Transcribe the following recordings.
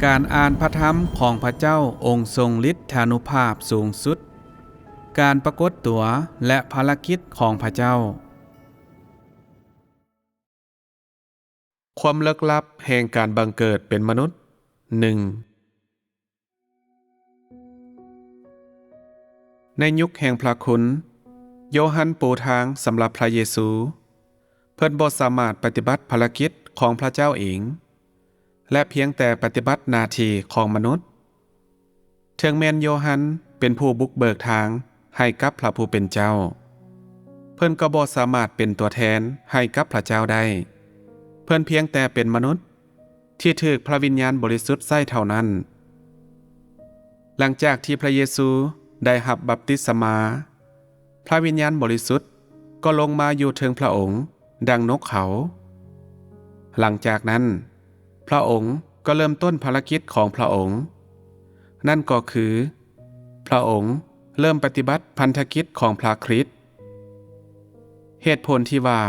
ການອ່ານພະທຳຂອງພະເຈົ້າອົງຊົງລິດທານຸພາບສູງສຸດ, ການປາກົດຕົວ ແລະ ພາລະກິດຂອງພະເຈົ້າ. ຄວາມເລິກລັບແຫ່ງການບັງເກີດເປັນມະນຸດ ໜຶ່ງ. ໃນຍຸກແຫ່ງພະຄຸນ, ໂຢຮັນປູທາງສຳລັບພະເຢຊູ. ເພິ່ນບໍ່ສາມາດປະຕິບັດພາລະກິດຂອງພະເຈົ້າເອງ ແລະ ພຽງແຕ່ປະຕິບັດໜ້າທີ່ຂອງມະນຸດ. ເຖິງແມ່ນໂຢຮັນເປັນຜູ້ບຸກເບີກທາງໃຫ້ກັບພະຜູ້ເປັນເຈົ້າ, ເພິ່ນກໍບໍ່ສາມາດເປັນຕົວແທນໃຫ້ກັບພະເຈົ້າໄດ້. ເພິ່ນພຽງແຕ່ເປັນມະນຸດ ທີ່ຖືກພະວິນຍານບໍລິສຸດໃຊ້ເທົ່ານັ້ນ. ຫຼັງຈາກທີ່ພະເຢຊູໄດ້ຮັບບັບຕິສະມາ, ພະວິນຍານບໍລິສຸດກໍລົງມາຢູ່ເທິງພະອົງດັ່ງນົກເຂົາ. ຫຼັງຈາກນັ້ນ, ພະອົງກໍເລີ່ມຕົ້ນພາລະກິດຂອງພະອົງ, ນັ້ນກໍຄື ພະອົງເລີ່ມປະຕິບັດພັນທະກິດຂອງພະຄຣິດ. ເຫດຜົນທີ່ວ່າ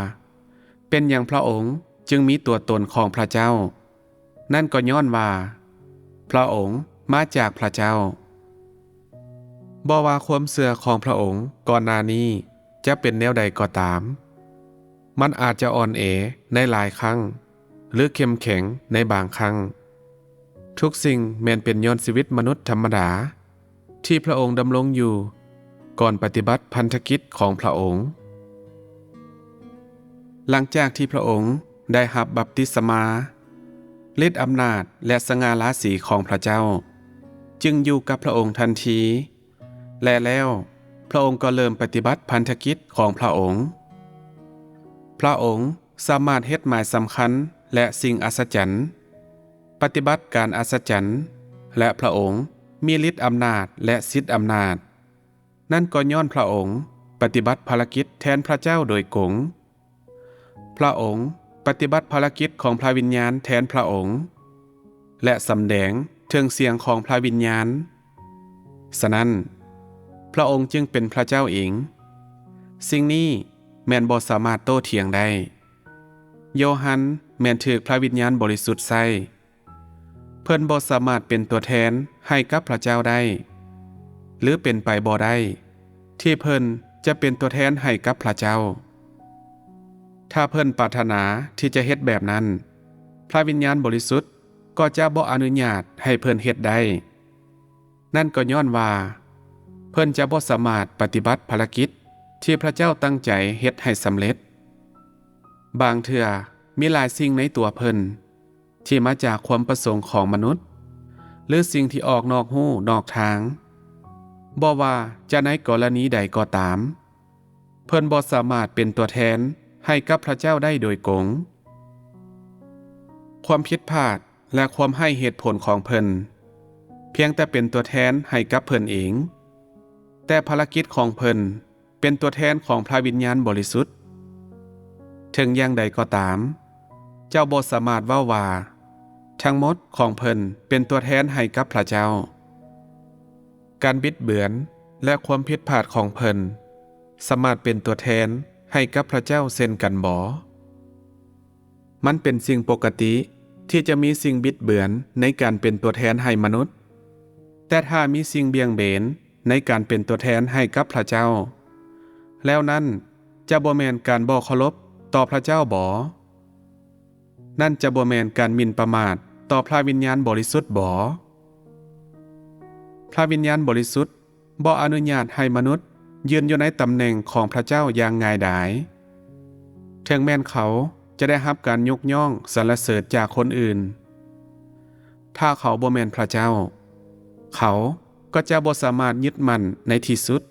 ເປັນຫຍັງພະອົງຈຶ່ງມີຕົວຕົນຂອງພະເຈົ້າ? ນັ້ນກໍຍ້ອນວ່າ ພະອົງມາຈາກພະເຈົ້າ. ບໍ່ວ່າຄວາມເຊື່ອຂອງພະອົງກ່ອນໜ້ານີ້ຈະເປັນແນວໃດກໍຕາມ, ມັນອາດຈະອ່ອນແອໃນຫຼາຍຄັ້ງ ຫຼື ເຂັ້ມແຂງໃນບາງຄັ້ງ. ທຸກສິ່ງແມ່ນເປັນຍ້ອນຊີວິດມະນຸດທຳມະດາ ທີ່ພະອົງດຳລົງຢູ່ກ່ອນປະຕິບັດພັນທະກິດຂອງພະອົງ. ຫຼັງຈາກທີ່ພະອົງໄດ້ຮັບບັບຕິສະມາ, ລິດອຳນາດ ແລະ ສະຫງ່າລາສີຂອງພະເຈົ້າຈຶ່ງຢູ່ກັບພະອົງທັນທີ, ແລະ ແລ້ວພະອົງກໍເລີ່ມປະຕິບັດພັນທະກິດຂອງພະອົງ. ພະອົງສາມາດເຮັດໝາຍສຳຄັນ ແລະ ສິ່ງອັດສະຈັນ, ປະຕິບັດການອັດສະຈັນ ແລະ ພະອົງມີລິດອຳນາດ ແລະ ສິດອຳນາດ. ນັ້ນກໍຍ້ອນພະອົງປະຕິບັດພາລະກິດແທນພະເຈົ້າໂດຍກົງ. ພະອົງປະຕິບັດພາລະກິດຂອງພະວິນຍານແທນພະອົງ ແລະ ສຳແດງເຖິງສຽງຂອງພະວິນຍານ. ສະນັ້ນ, ພະອົງຈຶ່ງເປັນພະເຈົ້າເອງ. ສິ່ງນີ້ແມ່ນບໍ່ສາມາດໂຕ້ຖຽງໄດ້. ໂຢຮັນແມ່ນຖືກພະວິນຍານບໍລິສຸດໃຊ້. ເພິ່ນບໍ່ສາມາດເປັນຕົວແທນໃຫ້ກັບພະເຈົ້າໄດ້ ຫຼື ເປັນໄປບໍ່ໄດ້ທີ່ເພິ່ນຈະເປັນຕົວແທນໃຫ້ກັບພະເຈົ້າ. ຖ້າເພິ່ນປາດຖະໜາທີ່ຈະເຮັດແບບນັ້ນ, ພະວິນຍານບໍລິສຸດກໍຈະບໍ່ອະນຸຍາດໃຫ້ເພິ່ນເຮັດໄດ້. ນັ້ນກໍຍ້ອນວ່າເພິ່ນຈະບໍ່ສາມາດປະຕິບັດພາລະກິດທີ່ພະເຈົ້າຕັ້ງໃຈເຮັດໃຫ້ສຳເລັດ. ບາງເທື່ອມີຫຼາຍສິ່ງໃນຕົວເພິ່ນ ທີ່ມາຈາກຄວາມປະສົງຂອງມະນຸດ ຫຼື ສິ່ງທີ່ອອກນອກຮູນອກທາງ. ບໍ່ວ່າຈະໃນກໍລະນີໃດກໍຕາມ, ເພິ່ນບໍ່ສາມາດເປັນຕົວແທນໃຫ້ກັບພະເຈົ້າໄດ້ໂດຍກົງ. ຄວາມຜິດພາດ ແລະ ຄວາມໄຮ້ເຫດຜົນຂອງເພິ່ນ ພຽງແຕ່ເປັນຕົວແທນໃຫ້ກັບເພິ່ນເອງ, ແຕ່ພາລະກິດຂອງເພິ່ນ ເປັນຕົວແທນຂອງພະວິນຍານບໍລິສຸດ. ເຖິງຢ່າງໃດກໍຕາມ, ເຈົ້າບໍ່ສາມາດເວົ້າວ່າທັງໝົດຂອງເພິ່ນເປັນຕົວແທນໃຫ້ກັບພະເຈົ້າ. ການບິດເບືອນ ແລະ ຄວາມຜິດພາດຂອງເພິ່ນ ສາມາດເປັນຕົວແທນໃຫ້ກັບພະເຈົ້າເຊັ່ນກັນບໍ? ມັນເປັນສິ່ງປົກກະຕິທີ່ຈະມີສິ່ງບິດເບືອນໃນການເປັນຕົວແທນໃຫ້ມະນຸດ, ແຕ່ຖ້າມີສິ່ງບ່ຽງເບນໃນການເປັນຕົວແທນໃຫ້ກັບພະເຈົ້າ, ແລ້ວນັ້ນຈະບໍ່ແມ່ນການບໍ່ເຄົາລົບຕໍ່ພະເຈົ້າບໍ? ນັ້ນຈະບໍ່ແມ່ນການໝິ່ນປະໝາດຕໍ່ພະວິນຍານບໍລິສຸດບໍ? ພະວິນຍານບໍລິສຸດ ບໍ່ອະນຸຍາດໃຫ້ມະນຸດຢືນຢູ່ໃນຕຳແໜ່ງຂອງພະເຈົ້າຢ່າງງ່າຍດາຍ, ເຖິງແມ່ນເຂົາຈະໄດ້ຮັບການຍົກຍ້ອງສັນລະເສີນຈາກຄົນອື່ນ. ຖ້າເຂົາບໍ່ແມ່ນພະເຈົ້າ, ເຂົາກໍຈະບໍ່ສາມາດຍຶດໝັ້ນໃນທີ່ສຸດ.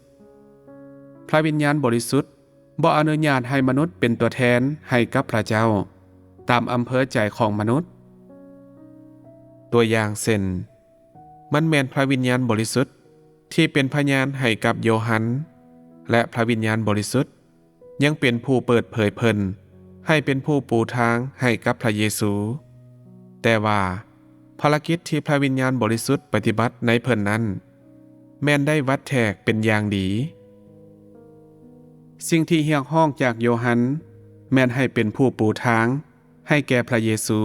ພະວິນຍານບໍລິສຸດ ບໍ່ອະນຸຍາດໃຫ້ມະນຸດເປັນຕົວແທນໃຫ້ກັບພະເຈົ້າຕາມອຳເພີໃຈຂອງມະນຸດ. ຕົວຢ່າງເຊັ່ນ, ມັນແມ່ນພະວິນຍານບໍລິສຸດທີ່ເປັນພະຍານໃຫ້ກັບໂຢຮັນ, ແລະ ພະວິນຍານບໍລິສຸດຍັງເປັນຜູ້ເປີດເຜີຍເພິ່ນໃຫ້ເປັນຜູ້ປູທາງໃຫ້ກັບພະເຢຊູ. ແຕ່ວ່າ ພາລະກິດທີ່ພະວິນຍານບໍລິສຸດປະຕິບັດໃນເພິ່ນນັ້ນ ແມ່ນໄດ້ວັດແທກເປັນຢ່າງດີ. ສິ່ງທີ່ຮຽກຮ້ອງຈາກໂຢຮັນແມ່ນໃຫ້ເປັນຜູ້ປູທາງໃຫ້ແກ່ພະເຢຊູ.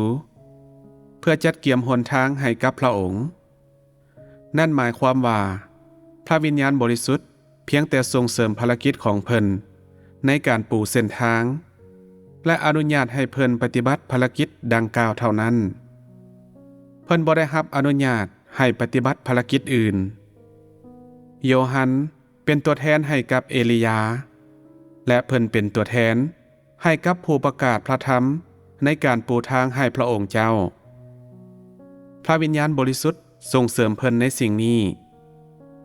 ພື່ອຈັດກຽມຫົນທາງໃຫ້ກັບພຣະອົງ. ນັ້ນໝາຍຄວາມວ່າ ພຣະວິນຍານບໍລິສຸດພຽງແຕ່ສົ່ງເສີມພາລະກິດຂອງເພິ່ນໃນການປູເສັ້ນທາງ ແລະ ອະນຸຍາດໃຫ້ເພິ່ນປະຕິບັດພາລະກິດດັ່ງກ່າວເທົ່ານັ້ນ. ເພິ່ນບໍ່ໄດ້ຮັບອະນຸຍາດໃຫ້ປະຕິບັດພາລະກິດອື່ນ. ໂຢຮັນເປັນຕົວແທນໃຫ້ກັບເອລີຢາ ແລະ ເພິ່ນເປັນຕົວແທນໃຫ້ກັບຜູ້ປະກາດພຣະທຳໃນການປູທາງໃຫ້ພຣະອົງເຈົ້າ. ພຣະວິນຍານບໍລິສຸດສົ່ງເສີມເພິ່ນໃນສິ່ງນີ້.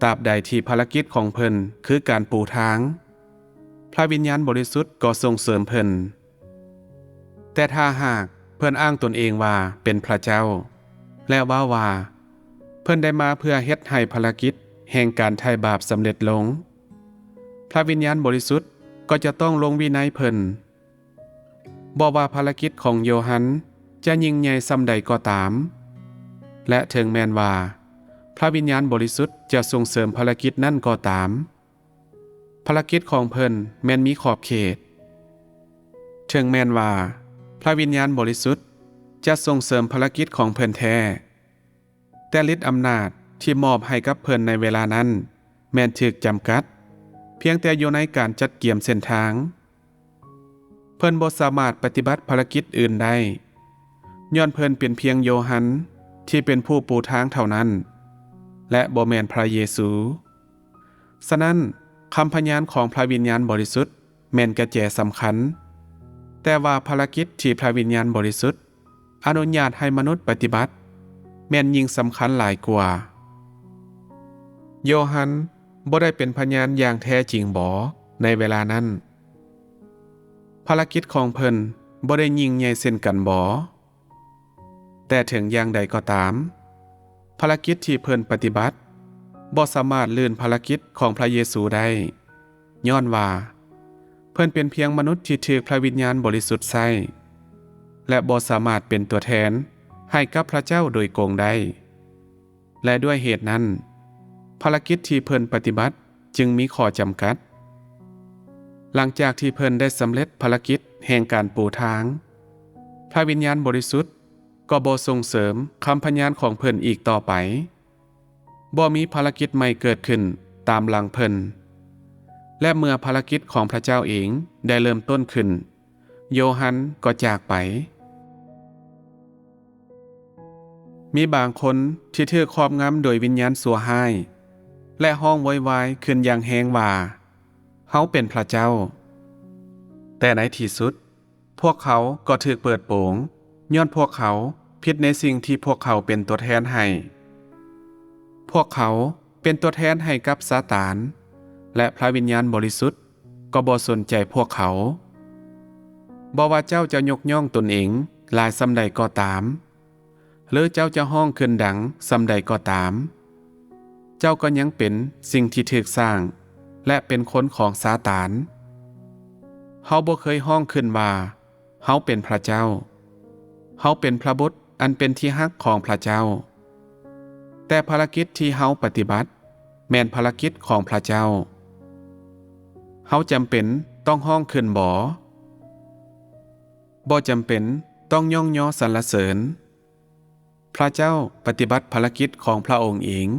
ຕາບໃດທີ່ພາລະກິດຂອງເພິ່ນຄືການປູທາງ, ພຣະວິນຍານບໍລິສຸດກໍສົ່ງເສີມເພິ່ນ. ແຕ່ຖ້າຫາກເພິ່ນອ້າງຕົນເອງວ່າເປັນພຣະເຈົ້າ ແລະ ເວົ້າວ່າເພິ່ນໄດ້ມາເພື່ອເຮັດໃຫ້ພາລະກິດແຫ່ງການໄຖ່ບາບສຳເລັດລົງ, ພຣະວິນຍານບໍລິສຸດກໍຈະຕ້ອງລົງວິໄນເພິ່ນ. ບໍ່ວ່າພາລະກິດຂອງໂຢຮັນຈະຍິ່ງໃຫຍ່ສ່ຳໃດກໍຕາມ ແລະ ເຖິງແມ່ນວ່າພຣະວິນຍານບໍລິສຸດຈະສົ່ງເສີມພາລະກິດນັ້ນກໍຕາມ, ພາລະກິດຂອງເພິ່ນແມ່ນມີຂອບເຂດ. ເຖິງແມ່ນວ່າພຣະວິນຍານບໍລິສຸດຈະສົ່ງເສີມພາລະກິດຂອງເພິ່ນແທ້, ແຕ່ລິດອຳນາດທີ່ມອບໃຫ້ກັບເພິ່ນໃນເວລານັ້ນແມ່ນຖືກຈຳກັດພຽງແຕ່ຢູ່ໃນການຈັດກຽມເສັ້ນທາງ. ເພິ່ນບໍ່ສາມາດປະຕິບັດພາລະກິດອື່ນໄດ້, ຍ້ອນເພິ່ນເປັນພຽງໂຢຮັນທີ່ເປັນຜູ້ປູທາງເທົ່ານັ້ນ ແລະ ບໍ່ແມ່ນພຣະເຢຊູ. ສະນັ້ນ, ຄຳພະຍານຂອງພຣະວິນຍານບໍລິສຸດແມ່ນກະແຈສຳຄັນ, ແຕ່ວ່າພາລະກິດທີ່ພຣະວິນຍານບໍລິສຸດອະນຸຍາດໃຫ້ມະນຸດປະຕິບັດແມ່ນຍິ່ງສຳຄັນຫຼາຍກວ່າ. ໂຢຮັນບໍ່ໄດ້ເປັນພະຍານຢ່າງແທ້ຈິງບໍໃນເວລານັ້ນ? ພາລະກິດຂອງເພິ່ນບໍ່ໄດ້ຍິ່ງໃຫຍ່ເຊັ່ນກັນບໍ? ແຕ່ເຖິງຢ່າງໃດກໍຕາມ, ພາລະກິດທີ່ເພິ່ນປະຕິບັດບໍ່ສາມາດລື່ນພາລະກິດຂອງພຣະເຢຊູໄດ້, ຍ້ອນວ່າເພິ່ນເປັນພຽງມະນຸດທີ່ຖືກພຣະວິນຍານບໍລິສຸດໃຊ້ ແລະ ບໍ່ສາມາດເປັນຕົວແທນໃຫ້ກັບພຣະເຈົ້າໂດຍກົງໄດ້. ແລະ ດ້ວຍເຫດນັ້ນ, ພາລະກິດທີ່ເພິ່ນປະຕິບັດຈຶ່ງມີຂໍ້ຈຳກັດ. ຫຼັງຈາກທີ່ເພິ່ນໄດ້ສຳເລັດພາລະກິດແຫ່ງການປູທາງ, ພຣະວິນຍານບໍລິສຸດກໍບໍ່ສົ່ງເສີມຄຳພະຍານຂອງເພິ່ນອີກຕໍ່ໄປ. ບໍ່ມີພາລະກິດໃໝ່ເກີດຂຶ້ນຕາມຫຼັງເພິ່ນ. ແລະ ເມື່ອພາລະກິດຂອງພຣະເຈົ້າເອງໄດ້ເລີ່ມຕົ້ນຂຶ້ນ, ໂຢຮັນກໍຈາກໄປ. ມີບາງຄົນທີ່ຖືກຄອບງຳໂດຍວິນຍານຊົ່ວຮ້າຍ ແລະ ຮ້ອງໂວຍວາຍຂຶ້ນຢ່າງແຮງວ່າ, ເຮົາເປັນພຣະເຈົ້າ. ແຕ່ໃນທີ່ສຸດ, ພວກເຂົາກໍຖືກເປີດໂປງ, ຍ້ອນພວກເຂົາຜິດໃນສິ່ງທີ່ພວກເຂົາເປັນຕົວແທນໃຫ້. ພວກເຂົາເປັນຕົວແທນໃຫ້ກັບຊາຕານ, ແລະ ພຣະວິນຍານບໍລິສຸດກໍບໍ່ສົນໃຈພວກເຂົາ. ບໍ່ວ່າເຈົ້າຈະຍົກຍ້ອງຕົນເອງຫຼາຍສ່ຳໃດກໍຕາມ, ຫຼື ເຈົ້າຈະຮ້ອງຂຶ້ນດັງສ່ຳໃດກໍຕາມ, ເຈົ້າກໍຍັງເປັນສິ່ງທີ່ຖືກສ້າງ ແລະ ເປັນຄົນຂອງຊາຕານ. ເຮົາບໍ່ເຄີຍຮ້ອງຂຶ້ນວ່າ, ເຮົາເປັນພຣະເຈົ້າ. ເຮົາເປັນພຣະບຸດອັນເປັນທີ່ຮັກຂອງພຣະເຈົ້າ. ແຕ່ພາລະກິດທີ່ເຮົາປະຕິບັດແມ່ນພາລະກິດຂອງພຣະເຈົ້າ. ເຮົາຈຳເປັນຕ້ອງຮ້ອງຂຶ້ນບໍ? ບໍ່ຈຳເປັນຕ້ອງຍ້ອງຍໍສັນລະເສີນ. ພຣະເຈົ້າປະຕິບັດພາລະກິດຂອງພຣະອົງເອງ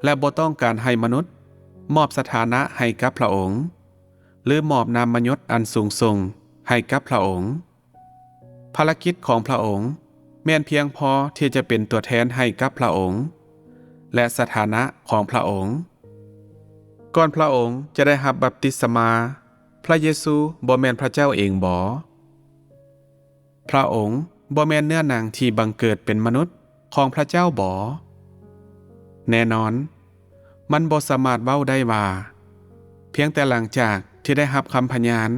ແລະ ບໍ່ຕ້ອງການໃຫ້ມະນຸດມອບສະຖານະໃຫ້ກັບພຣະອົງ ຫຼື ມອບນາມມະຍົດອັນສູງສົ່ງໃຫ້ກັບພຣະອົງ. ພາລະກິດຂອງພຣະອົງແມ່ນພຽງພໍທີ່ຈະເປັນຕົວແທນໃຫ້ກັບພຣະອົງ ແລະ ສະຖານະຂອງພຣະອົງ. ກ່ອນພຣະອົງຈະໄດ້ຮັບບັບຕິສະມາ, ພຣະເຢຊູບໍ່ແມ່ນພຣະເຈົ້າເອງບໍ? ພຣະອົງບໍ່ແມ່ນເນື້ອໜັງທີ່ບັງເກີດເປັນມະນຸດຂອງພຣະເຈົ້າບໍ? ແນ່ນອນ, ມັນບໍ່ສາມາດເວົ້າໄດ້ວ່າ ພຽງແຕ່ຫຼັງຈາກທີ່ໄດ້ຮັບຄຳພະຍານ,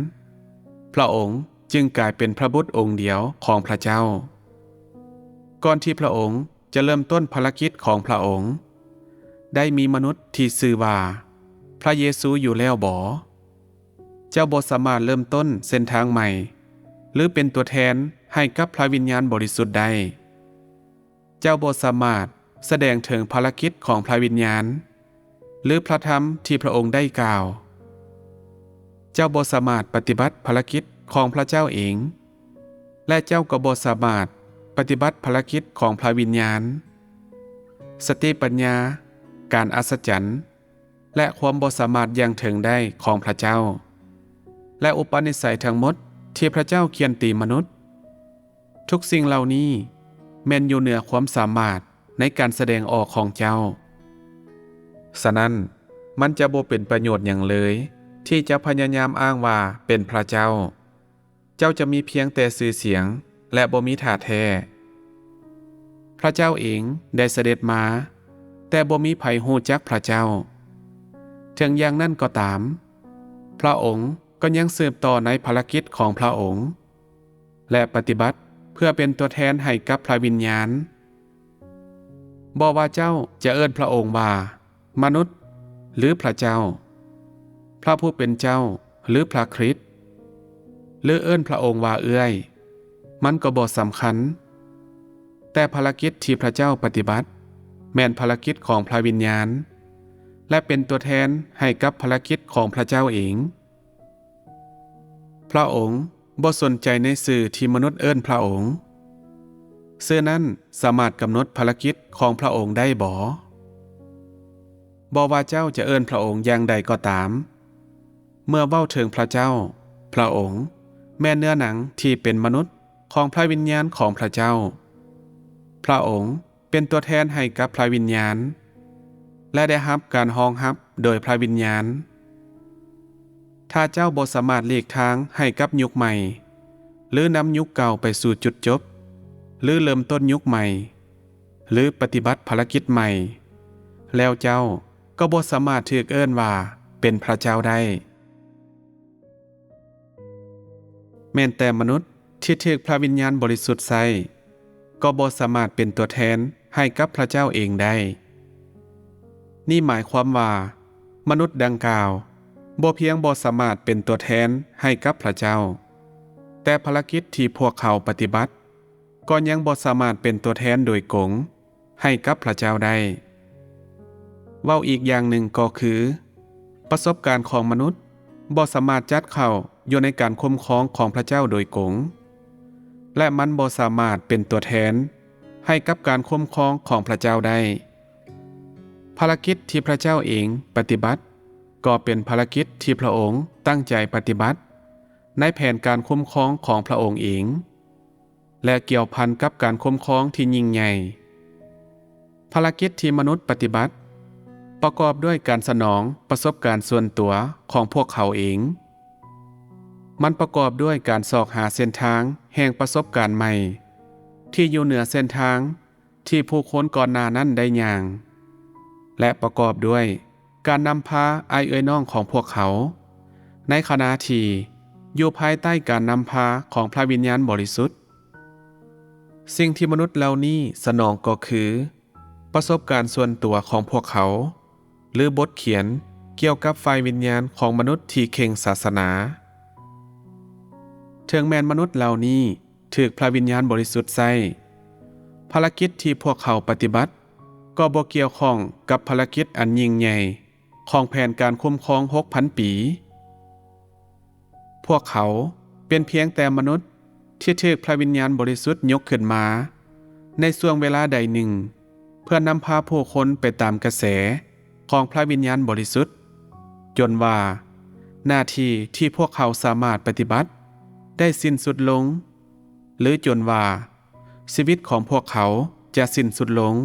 ພຣະອົງຈຶ່ງກາຍເປັນພຣະບຸດອົງດຽວຂອງພຣະເຈົ້າ. ກ່ອນທີ່ພຣະອົງຈະເລີ່ມຕົ້ນພາລະກິດຂອງພຣະອົງ, ໄດ້ມີມະນຸດທີ່ຊື່ວ່າພຣະເຢຊູຢູ່ແລ້ວບໍ? ເຈົ້າບໍ່ສາມາດເລີ່ມຕົ້ນເສັ້ນທາງໃໝ່ ຫຼື ເປັນຕົວແທນໃຫ້ກັບພຣະວິນຍານບໍລິສຸດໄດ້. ເຈົ້າບໍ່ສາມາດສະແດງເຖິງພາລະກິດຂອງພຣະວິນຍານ ຫຼື ພຣະທຳທີ່ພຣະອົງໄດ້ກ່າວ. ເຈົ້າບໍ່ສາມາດປະຕິບັດພາລະກິດຂອງພຣະເຈົ້າເອງ ແລະ ເຈົ້າກໍບໍ່ສາມາດ ປະຕິບັດພາລະກິດຂອງພະວິນຍານ, ສະຕິປັນຍາ, ການອັດສະຈັນ ແລະ ຄວາມບໍ່ສາມາດຢ່າງເຖິງໄດ້ຂອງພະເຈົ້າ ແລະ ອຸປະນິໄສທັງໝົດທີ່ພະເຈົ້າຂ້ຽນຕີມະນຸດ. ທຸກສິ່ງເຫຼົ່ານີ້ແມ່ນຢູ່ເໜືອຄວາມສາມາດໃນການສະແດງອອກຂອງເຈົ້າ. ສະນັ້ນ, ມັນຈະບໍ່ເປັນປະໂຫຍດຫຍັງເລີຍທີ່ຈະພະຍາຍາມອ້າງວ່າເປັນພະເຈົ້າ. ເຈົ້າຈະມີພຽງແຕ່ຊື່ສຽງ ແລະ ບໍ່ມີທ່າແທ້. ພະເຈົ້າເອງໄດ້ສະເດັດມາ, ແຕ່ບໍ່ມີໃຜຮູ້ຈັກພະເຈົ້າ. ເຖິງຢ່າງນັ້ນກໍຕາມ, ພະອົງກໍຍັງສືບຕໍ່ໃນພາລະກິດຂອງພະອົງ ແລະ ປະຕິບັດເພື່ອເປັນຕົວແທນໃຫ້ກັບພະວິນຍານ. ບໍ່ວ່າເຈົ້າຈະເອີ້ນພະອົງວ່າມະນຸດ ຫຼື ພະເຈົ້າ, ພະຜູ້ເປັນເຈົ້າ ຫຼື ພະຄຣິດ, ຫຼື ເອີ້ນພະອົງວ່າເອື້ອຍ, ມັນກໍບໍ່ສຳຄັນ. ແຕ່ພາລະກິດທີ່ພະເຈົ້າປະຕິບັດ ແມ່ນພາລະກິດຂອງພະວິນຍານ ແລະ ເປັນຕົວແທນໃຫ້ກັບພາລະກິດຂອງພະເຈົ້າເອງ. ພະອົງບໍ່ສົນໃຈໃນຊື່ທີ່ມະນຸດເອີ້ນພະອົງ. ຊື່ນັ້ນສາມາດກຳນົດພາລະກິດຂອງພະອົງໄດ້ບໍ? ບໍ່ວ່າເຈົ້າຈະເອີ້ນພະອົງຢ່າງໃດກໍຕາມ, ເມື່ອເວົ້າເຖິງພະເຈົ້າ, ພະອົງແມ່ນເນື້ອໜັງທີ່ເປັນມະນຸດຂອງພະວິນຍານຂອງພະເຈົ້າ. ພະອົງ ເປັນຕົວແທນໃຫ້ກັບພະວິນຍານ ແລະ ໄດ້ຮັບການຮອງຮັບໂດຍພະວິນຍານ. ຖ້າເຈົ້າບໍ່ສາມາດຫຼີກທາງໃຫ້ກັບຍຸກໃໝ່ ຫຼື ນຳຍຸກເກົ່າໄປສູ່ຈຸດຈົບ ຫຼື ເລີ່ມຕົ້ນຍຸກໃໝ່ ຫຼື ປະຕິບັດພາລະກິດໃໝ່, ແລ້ວເຈົ້າກໍບໍ່ສາມາດຖືກເອີ້ນວ່າເປັນພະເຈົ້າໄດ້. ແມ່ນແຕ່ມະນຸດທີ່ຖືກພະວິນຍານບໍລິສຸດໃຊ້ ກໍບໍ່ສາມາດເປັນຕົວແທນໃຫ້ກັບພະເຈົ້າເອງໄດ້. ນີ້ໝາຍຄວາມວ່າ ມະນຸດດັ່ງກ່າວບໍ່ພຽງບໍ່ສາມາດເປັນຕົວແທນໃຫ້ກັບພະເຈົ້າ, ແຕ່ພາລະກິດທີ່ພວກເຂົາປະຕິບັດ ກໍຍັງບໍ່ສາມາດເປັນຕົວແທນໂດຍກົງໃຫ້ກັບພະເຈົ້າໄດ້. ເວົ້າອີກຢ່າງໜຶ່ງກໍຄື ປະສົບການຂອງມະນຸດບໍ່ສາມາດຈັດເຂົ້າຢູ່ໃນການຄຸ້ມຄອງຂອງພະເຈົ້າໂດຍກົງ ແລະ ມັນບໍ່ສາມາດເປັນຕົວແທນໃຫ້ກັບການຄຸ້ມຄອງຂອງພະເຈົ້າໄດ້. ພາລະກິດທີ່ພະເຈົ້າເອງປະຕິບັດ ກໍເປັນພາລະກິດທີ່ພະອົງຕັ້ງໃຈປະຕິບັດໃນແຜນການຄຸ້ມຄອງຂອງພະອົງເອງ ແລະ ກ່ຽວພັນກັບການຄຸ້ມຄອງທີ່ຍິ່ງໃຫຍ່. ພາລະກິດທີ່ມະນຸດປະຕິບັດ ປະກອບດ້ວຍການສະໜອງປະສົບການສ່ວນຕົວຂອງພວກເຂົາເອງ. ມັນປະກອບດ້ວຍການຊອກຫາເສັ້ນທາງແຫ່ງປະສົບການໃໝ່ ທີ່ຢູ່ເໜືອເສັ້ນທາງທີ່ຜູ້ຄົນກ່ອນໜ້ານັ້ນໄດ້ຍ່າງ ແລະ ປະກອບດ້ວຍການນຳພາອ້າຍເອື້ອຍນ້ອງຂອງພວກເຂົາ ໃນຂະນະທີ່ຢູ່ພາຍໃຕ້ການນຳພາຂອງພະວິນຍານບໍລິສຸດ. ສິ່ງທີ່ມະນຸດເຫຼົ່ານີ້ສະໜອງກໍຄື ປະສົບການສ່ວນຕົວຂອງພວກເຂົາ ຫຼື ບົດຂຽນກ່ຽວກັບຝ່າຍວິນຍານຂອງມະນຸດທີ່ເຄັ່ງສາສະໜາ. ເຖິງແມ່ນມະນຸດເຫຼົ່ານີ້ຖືກພະວິນຍານບໍລິສຸດໃຊ້ ພາລະກິດທີ່ພວກເຂົາປະຕິບັດກໍບໍ່ກ່ຽວຂ້ອງກັບພາລະກິດອັນຍິ່ງໃຫຍ່ຂອງແຜນການຄຸ້ມຄອງຫົກພັນປີ. ພວກເຂົາເປັນພຽງແຕ່ມະນຸດທີ່ຖືກພະວິນຍານບໍລິສຸດຍົກຂຶ້ນມາໃນຊ່ວງເວລາໃດໜຶ່ງ ເພື່ອນຳພາຜູ້ຄົນໄປຕາມກະແສຂອງພະວິນຍານບໍລິສຸດ, ຈົນວ່າໜ້າທີ່ທີ່ພວກເຂົາສາມາດປະຕິບັດໄດ້ສິ້ນສຸດລົງ, ຫຼື ຈົນວ່າຊີວິດຂອງພວກເຂົາຈະສິ້ນສຸດລົງ.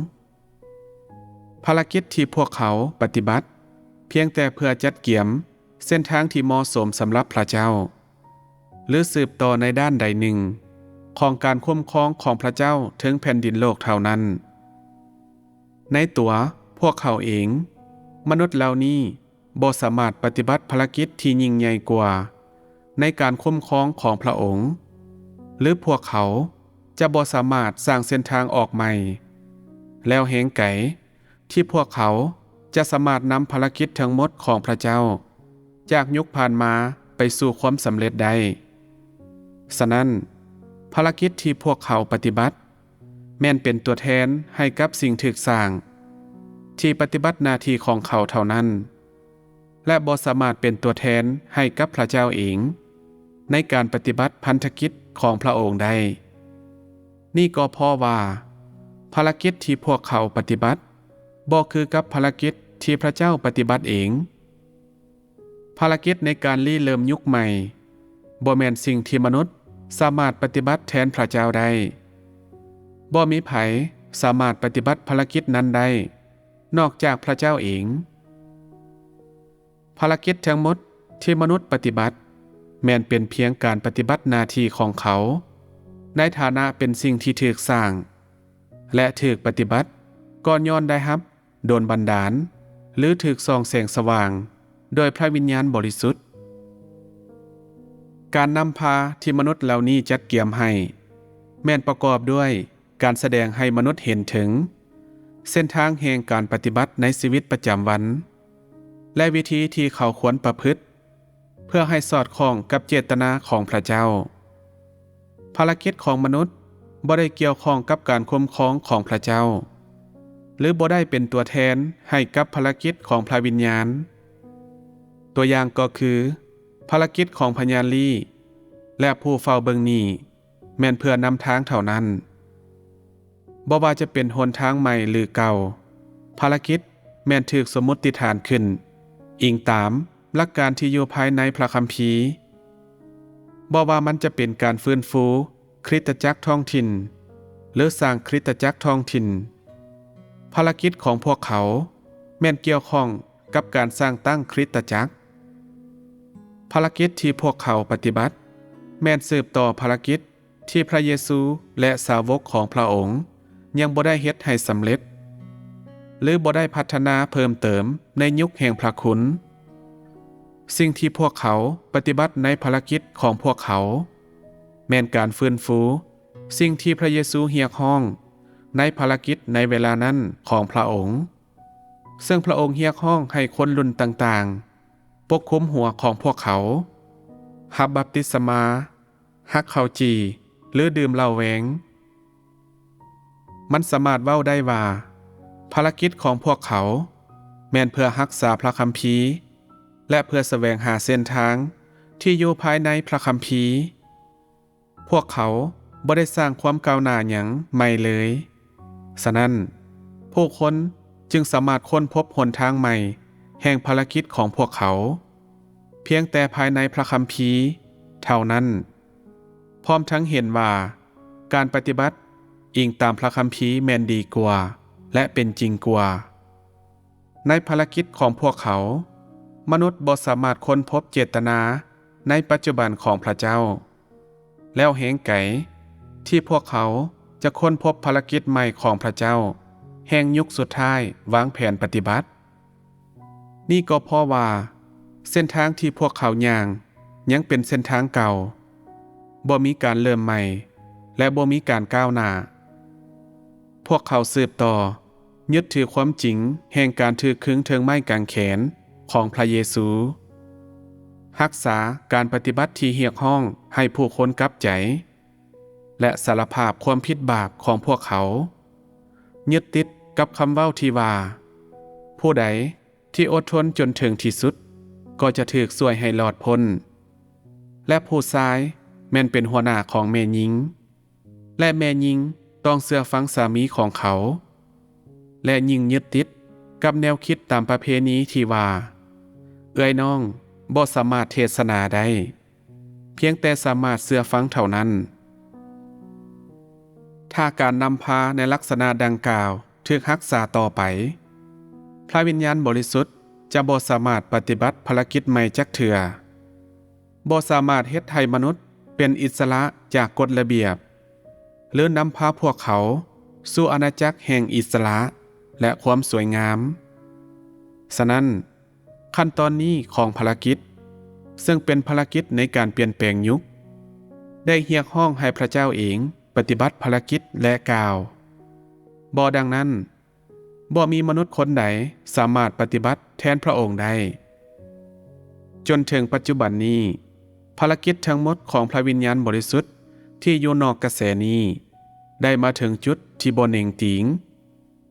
ພາລະກິດທີ່ພວກເຂົາປະຕິບັດພຽງແຕ່ເພື່ອຈັດກຽມເສັ້ນທາງທີ່ເໝາະສົມສຳລັບພະເຈົ້າ ຫຼື ສືບຕໍ່ໃນດ້ານໃດໜຶ່ງຂອງການຄຸ້ມຄອງຂອງພະເຈົ້າເທິງແຜ່ນດິນໂລກເທົ່ານັ້ນ. ໃນຕົວພວກເຂົາເອງ, ມະນຸດເຫຼົ່ານີ້ບໍ່ສາມາດປະຕິບັດພາລະກິດທີ່ຍິ່ງໃຫຍ່ກວ່າໃນການຄຸ້ມຄອງຂອງພະອົງ, ຫຼື ພວກເຂົາຈະບໍ່ສາມາດສ້າງເສັ້ນທາງອອກໃໝ່ ແລ້ວແຮງໄກ ທີ່ພວກເຂົາຈະສາມາດນຳພາລະກິດທັງໝົດຂອງພະເຈົ້າຈາກຍຸກຜ່ານມາໄປສູ່ຄວາມສຳເລັດໄດ້. ສະນັ້ນ, ພາລະກິດທີ່ພວກເຂົາປະຕິບັດ ແມ່ນເປັນຕົວແທນໃຫ້ກັບສິ່ງຖືກສ້າງ ທີ່ປະຕິບັດໜ້າທີ່ຂອງເຂົາເທົ່ານັ້ນ ແລະ ບໍ່ສາມາດເປັນຕົວແທນໃຫ້ກັບພະເຈົ້າເອງ ໃນການປະຕິບັດພັນທະກິດຂອງພະອົງໄດ້. ນີ້ກໍເພາະວ່າ ພາລະກິດທີ່ພວກເຂົາປະຕິບັດ ບໍ່ຄືກັບພາລະກິດທີ່ພະເຈົ້າປະຕິບັດເອງ. ພາລະກິດໃນການລິເລີ່ມຍຸກໃໝ່ ບໍ່ແມ່ນສິ່ງທີ່ມະນຸດສາມາດປະຕິບັດແທນພະເຈົ້າໄດ້. ບໍ່ມີໃຜສາມາດປະຕິບັດພາລະກິດນັ້ນໄດ້ ນອກຈາກພະເຈົ້າເອງ. ພາລະກິດທັງໝົດທີ່ມະນຸດປະຕິບັດ ແມ່ນເປັນພຽງການປະຕິບັດໜ້າທີ່ຂອງເຂົາ ໃນຖານະເປັນສິ່ງທີ່ຖືກສ້າງ ແລະ ຖືກປະຕິບັດ ກໍຍ້ອນໄດ້ຮັບດົນບັນດານ ຫຼື ຖືກສ່ອງແສງສະຫວ່າງໂດຍພະວິນຍານບໍລິສຸດ. ການນຳພາທີ່ມະນຸດເຫຼົ່ານີ້ຈັດກຽມໃຫ້ ແມ່ນປະກອບດ້ວຍ ການສະແດງໃຫ້ມະນຸດເຫັນເຖິງເສັ້ນທາງແຫ່ງການປະຕິບັດໃນຊີວິດປະຈຳວັນ ແລະ ວິທີທີ່ເຂົາຄວນປະພຶດ ເພື່ອໃຫ້ສອດຄ່ອງກັບເຈດຕະນາຂອງພະເຈົ້າ. ພາລະກິດຂອງມະນຸດບໍ່ໄດ້ກ່ຽວຂ້ອງກັບການຄຸ້ມຄອງຂອງພະເຈົ້າ ຫຼື ບໍ່ໄດ້ເປັນຕົວແທນໃຫ້ກັບພາລະກິດຂອງພະວິນຍານ. ຕົວຢ່າງກໍຄື ພາລະກິດຂອງພະຍານລີ້ ແລະ ຜູ້ເຝົ້າເບິ່ງໜີ້ ແມ່ນເພື່ອນຳທາງເທົ່ານັ້ນ. ບໍ່ວ່າຈະເປັນຫົນທາງໃໝ່ ຫຼື ເກົ່າ, ພາລະກິດແມ່ນຖືກສົມມຸດຕິຖານຂຶ້ນ ອີງຕາມຫຼັກການທີ່ຢູ່ພາຍໃນພະຄຳພີ. ບໍ່ວ່າມັນຈະເປັນການຟື້ນຟູຄຣິສຕະຈັກທ້ອງຖິ່ນ ຫຼື ສ້າງຄຣິສຕະຈັກທ້ອງຖິ່ນ, ພາລະກິດຂອງພວກເຂົາແມ່ນກ່ຽວຂ້ອງ ກັບການສ້າງຕັ້ງຄຣິສຕະຈັກ. ພາລະກິດທີ່ພວກເຂົາປະຕິບັດ ແມ່ນສືບຕໍ່ພາລະກິດທີ່ພະເຢຊູ ແລະ ສາວົກຂອງພະອົງຍັງບໍ່ໄດ້ເຮັດໃຫ້ສຳເລັດ ຫຼື ບໍ່ໄດ້ພັດທະນາເພີ່ມເຕີມໃນຍຸກແຫ່ງພະຄຸນ. ສິ່ງທີ່ພວກເຂົາປະຕິບັດໃນພາລະກິດຂອງພວກເຂົາ ແມ່ນການຟື້ນຟູສິ່ງທີ່ພະເຢຊູຮຽກຮ້ອງໃນພາລະກິດໃນເວລານັ້ນຂອງພະອົງ. ເຊິ່ງພະອົງຮຽກຮ້ອງໃຫ້ຄົນລຸ້ນຕ່າງໆປົກຄຸມຫົວຂອງພວກເຂົາ, ຮັບບັບຕິສະມາ, ຫັກເຂົ້າຈີ່ ຫຼື ດື່ມເຫຼົ້າແວງ. ມັນສາມາດເວົ້າໄດ້ວ່າ ພາລະກິດຂອງພວກເຂົາແມ່ນເພື່ອຮັກສາພະຄຳພີ ແລະ ເພື່ອສະແຫວງຫາເສັ້ນທາງທີ່ຢູ່ພາຍໃນພະຄຳພີ. ພວກເຂົາບໍ່ໄດ້ສ້າງຄວາມກ້າວໜ້າຫຍັງໃໝ່ເລີຍ. ສະນັ້ນ, ຜູ້ຄົນຈຶ່ງສາມາດຄົ້ນພົບຫົນທາງໃໝ່ແຫ່ງພາລະກິດຂອງພວກເຂົາ ພຽງແຕ່ພາຍໃນພະຄຳພີເທົ່ານັ້ນ, ພ້ອມທັງເຫັນວ່າການປະຕິບັດອີງຕາມພະຄຳພີແມ່ນດີກວ່າ ແລະ ເປັນຈິງກວ່າ. ໃນພາລະກິດຂອງພວກເຂົາ, ມະນຸດບໍ່ສາມາດຄົ້ນພົບເຈດຕະນາໃນປັດຈຸບັນຂອງພະເຈົ້າ, ແລ້ວແຮງໄກທີ່ພວກເຂົາຈະຄົ້ນພົບພາລະກິດໃໝ່ຂອງພະເຈົ້າແຫ່ງຍຸກສຸດທ້າຍວາງແຜນປະຕິບັດ. ນີ້ກໍເພາະວ່າເສັ້ນທາງທີ່ພວກເຂົາຍ່າງຍັງເປັນເສັ້ນທາງເກົ່າ, ບໍ່ມີການເລີ່ມໃໝ່ ແລະ ບໍ່ມີການກ້າວໜ້າ. ພວກເຂົາສືບຕໍ່ຍຶດຖືຄວາມຈິງແຫ່ງການຖືກຄຶງເທິງໄມ້ກາງແຂນຂອງພະເຢຊູ, ຮັກສາການປະຕິບັດທີ່ຮຽກຮ້ອງໃຫ້ຜູ້ຄົນກັບໃຈ ແລະ ສາລະພາບຄວາມຜິດບາບຂອງພວກເຂົາ, ຍຶດຕິດກັບຄຳເວົ້າທີ່ວ່າ, ຜູ້ໃດທີ່ອົດທົນຈົນເຖິງທີ່ສຸດ ກໍຈະຖືກຊ່ວຍໃຫ້ລອດພົ້ນ. ແລະ ຜູ້ຊາຍແມ່ນເປັນຫົວໜ້າຂອງແມ່ຍິງ, ແລະ ແມ່ຍິງຕ້ອງເຊື່ອຟັງສາມີຂອງເຂົາ, ແລະ ຍິ່ງຍຶດຕິດກັບແນວຄິດຕາມປະເພນີທີ່ວ່າ, ເອື້ອຍນ້ອງບໍ່ສາມາດເທດສະໜາໄດ້, ພຽງແຕ່ສາມາດເຊື່ອຟັງເທົ່ານັ້ນ. ຖ້າການນຳພາໃນລັກສະນະດັ່ງກ່າວຖືກຮັກສາຕໍ່ໄປ, ພະວິນຍານບໍລິສຸດຈະບໍ່ສາມາດປະຕິບັດພາລະກິດໃໝ່ຈັກເທື່ອ, ບໍ່ສາມາດເຮັດໃຫ້ມະນຸດເປັນອິດສະຫຼະຈາກກົດລະບຽບ ຫຼື ນຳພາພວກເຂົາສູ່ອານາຈັກແຫ່ງອິດສະຫຼະ ແລະ ຄວາມສວຍງາມ. ສະນັ້ນ, ຂັ້ນຕອນນີ້ຂອງພາລະກິດ, ເຊິ່ງເປັນພາລະກິດໃນການປ່ຽນແປງຍຸກ, ໄດ້ຮຽກຮ້ອງໃຫ້ພະເຈົ້າເອງປະຕິບັດພາລະກິດ ແລະ ກ່າວ, ບໍ່ດັ່ງນັ້ນ, ບໍ່ມີມະນຸດຄົນໃດສາມາດປະຕິບັດແທນພະອົງໄດ້. ຈົນເຖິງປັດຈຸບັນນີ້, ພາລະກິດທັງໝົດຂອງພະວິນຍານບໍລິສຸດທີ່ຢູ່ນອກກະແສນີ້ ໄດ້ມາເຖິງຈຸດທີ່ບໍ່ເໜັງຕີງ,